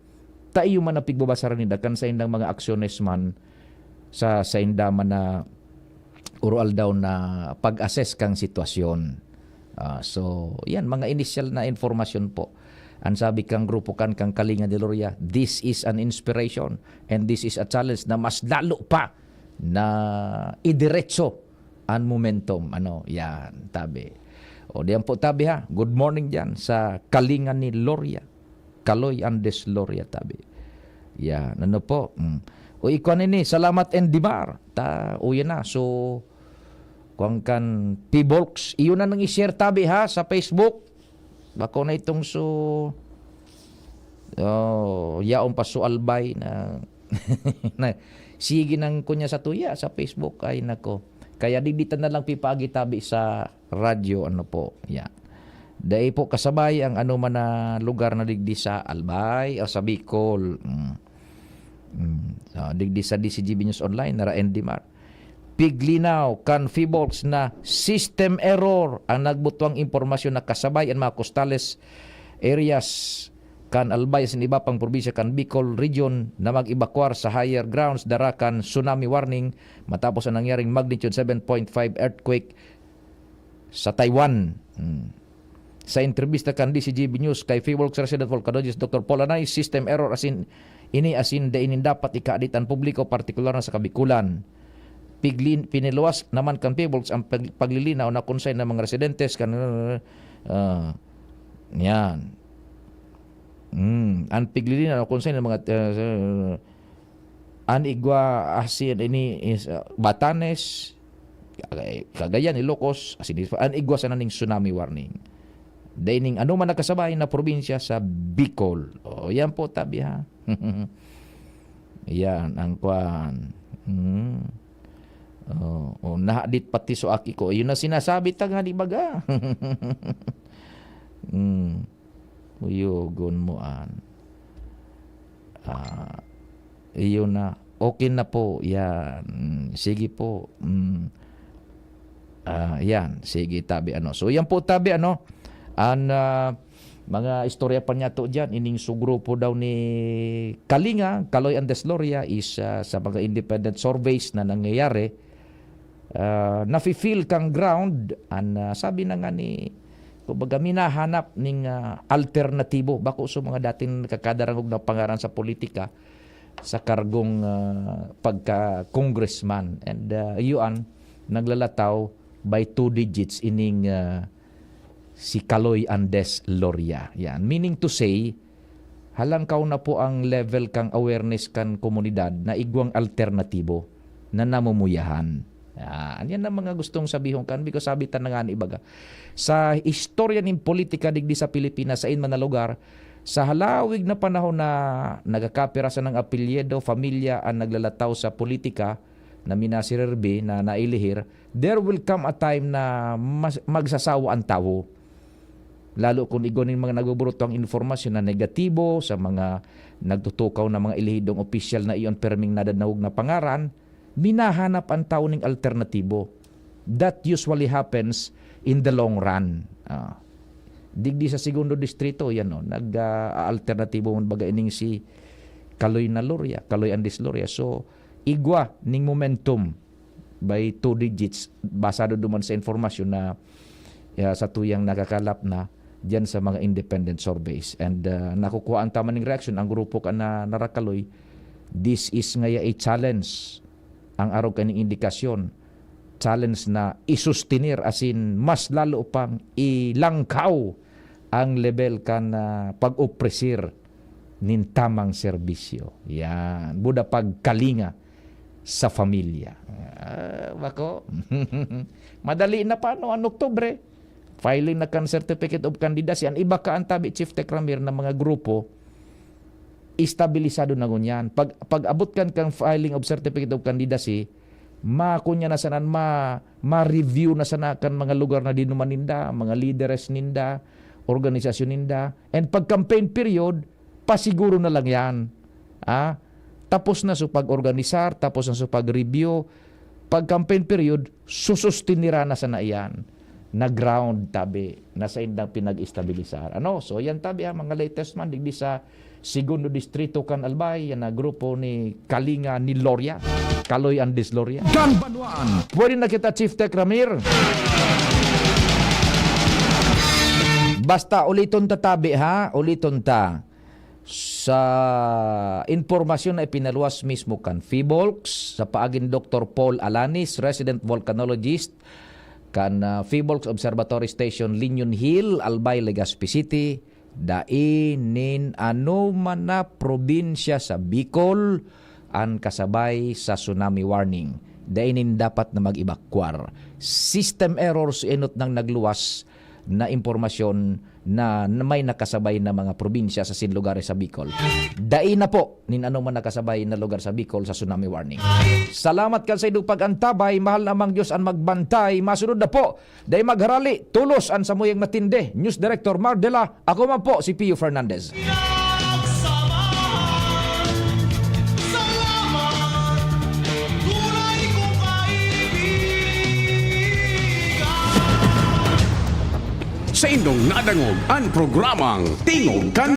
Ta iyo man ang pigbabasaran ninda kan saindang mga aksyones man sa sainda man na urualdaw na pag-assess kang sitwasyon. Ah, so, yan, mga initial na informasyon po. Ang sabi kang grupo kan, kang Kalinga ni Loria, "This is an inspiration and this is a challenge na mas lalo pa na idiretso an momentum." Ano, yan, tabi. O, diyan po, tabi ha. Good morning diyan sa Kalinga ni Loria. Kaloy Andes Loria, tabi. Yan, ano po? Mm. O, ikaw nini, salamat, Endimar. Ta, uyan na. So, kuwan kan Pibolks. Iyo na nang i-share, tabi ha, sa Facebook. Bako na itong so, oh, yaon pa so Albay na, na sige nang kunya sa tuya sa Facebook. Ay, nako. Kaya digdi ta na lang pipaagi, tabi, sa radyo, ano po. Yan. Dai po kasabay ang ano man na lugar na digdi sa Albay o sa Bicol. Mm. Mm. Ah, digdi sa D C G B News Online, nara Endimar. Piglinaw kan Fibolks na system error ang nagbutwang impormasyon na kasabay an mga costales areas kan Albay asin iba pang probinsya kan Bicol Region na mag-ebakwar sa higher grounds dara kan tsunami warning matapos ang nangyaring magnitude seven point five earthquake sa Taiwan. Hmm. Sa entrebista kan D C G B News kay Fivolx resident Volcanologist Doctor Paul Anay, system error asin ini asin dai nin dapat ikaadit an publiko, partikular na sa Kabikulan. Piglin-, piniluwas naman kan Fivolx ang pag-, paglilinaw na kun saen na mga residentes kan, ah, yan. Hmm, ang piglilinaw na kun saen na mga, ah, an igwa asin ini is, ah, Batanes, Cagayan, Ilocos, asin an igwa sana ning tsunami warning. Dai ning anoman na kasabay na probinsya sa Bicol. O, yan po, tabi, ha? Yan, ang kwan. Hmm. O, o, nahadit pati so aki ko. Yun na sinasabi ta nga, di baga? Hmm. Kuyogon mo an. Ah, iyo na. Okay na po, yan. Mm, sige po. Mm. Ah, yan. Sige, tabi, ano. So, yan po, tabi, ano. An, ah, mga istorya pa niya to dyan. Ining sugrupo daw ni Kalinga, Kaloy Andes Loria, is, ah, sa mga independent surveys na nangyayari, ah, nafi-feel kang ground, an, ah, sabi na nga ni, kumbaga, minahanap ning, ah, alternatibo. Bako sa mga dating nagkakadarangog na pangaran sa politika, sa kargong, ah, pagka-congressman. And, ah, yuan, naglalataw by two digits ining, ah, si Kaloy Andes Loria. Yan. Meaning to say, halangkaw na po ang level kang awareness kan komunidad na igwang alternatibo na namumuyahan. Yan. Yan ang mga gustong sabihon kan, because sabi ta na nga ni ibaga, sa istorya nin politika digdi sa Pilipinas, sa man na lugar, sa halawig na panahon na nagkakapira sa nang apelyido, pamilya ang naglalataw sa politika na minasirerbi, na nailihir, there will come a time na mas-, magsasawa ang tawo. Lalo kun igwa nin mga nagbuburutong impormasyon na negatibo sa mga nagtutukaw na mga elehidong opisyal na iyon perming nadanawog na pangaran, minahanap ang tawo ning alternatibo. That usually happens in the long run. Ah. Digdi sa segundo distrito, yan, no, nag, ah, alternatibo man baga ining si Kaloy na Loria, Kaloy Andes Loria. So, igwa ning momentum by two digits, basado duman sa informasyon na, ah, sa tuyang nakakalap na diyan sa mga independent surveys. And, ah, nakukuhaan ta man ning reaksyon ang grupo kan na narakaloy. This is ngaya a challenge. Ang arog kaning indikasyon, challenge na isustenir asin mas lalo pang ilangkaw ang lebel kan, ah, pag-opresir nin tamang serbisyo. Yan. Buda pagkalinga sa pamilya. Ah, Bako. Madali na pa, no? An Oktubre, filing na kan Certificate of Candidacy. An iba ka, an tabi, Chief Tech Ramir, na mga grupo, estabilisado na ngunyan. Pag, pag abot kan, kan filing of Certificate of Candidacy, ma-, kunya na sana, ma-, ma-review na sana kan mga lugar na dinuman ninda, mga lideres ninda, organisasyon ninda. And pag campaign period, pasiguro na lang yan. Ah, tapos na sa pag-organisar, tapos na sa pag-review. Pag campaign period, susustinira na sana iyan na ground, tabi, na saindang pinag-estabilisar. Ano? So, yan, tabi, ha, mga latest man, digdi sa Segundo Distrito kan Albay, yan na grupo ni Kalinga ni Loria, Kaloy Andes Loria. Kan Banwaan. Pwede na kita, Chief Tech Ramir. Basta, uliton ta, tabi, ha? Uliton ta. Sa impormasyon na ipinaluwas mismo kan PHIVOLCS, sa paagi ni Doktor Paul Alanis, resident volcanologist, kan, ah, PHIVOLCS Observatory Station, Liñon Hill, Albay, Legazpi City, dai nin anoman na probinsya sa Bicol an kasabay sa tsunami warning. Dai nin dapat na mag-evacuar. System error sa enot nang nagluwas na impormasyon na, na may nakasabay na mga probinsya sa sin lugares sa Bicol. Dai na po nin anoman nakasabay na lugar sa Bicol sa tsunami warning. Salamat kan saindong pag-antabay, mahal na Amang Diyos an magbantay. Masunod na po, dai magharali, tolos an samuyang matindi. News Director Mar Dela, ako man po si Pio Fernandez. Sa indong nadangog an programang Tingog kan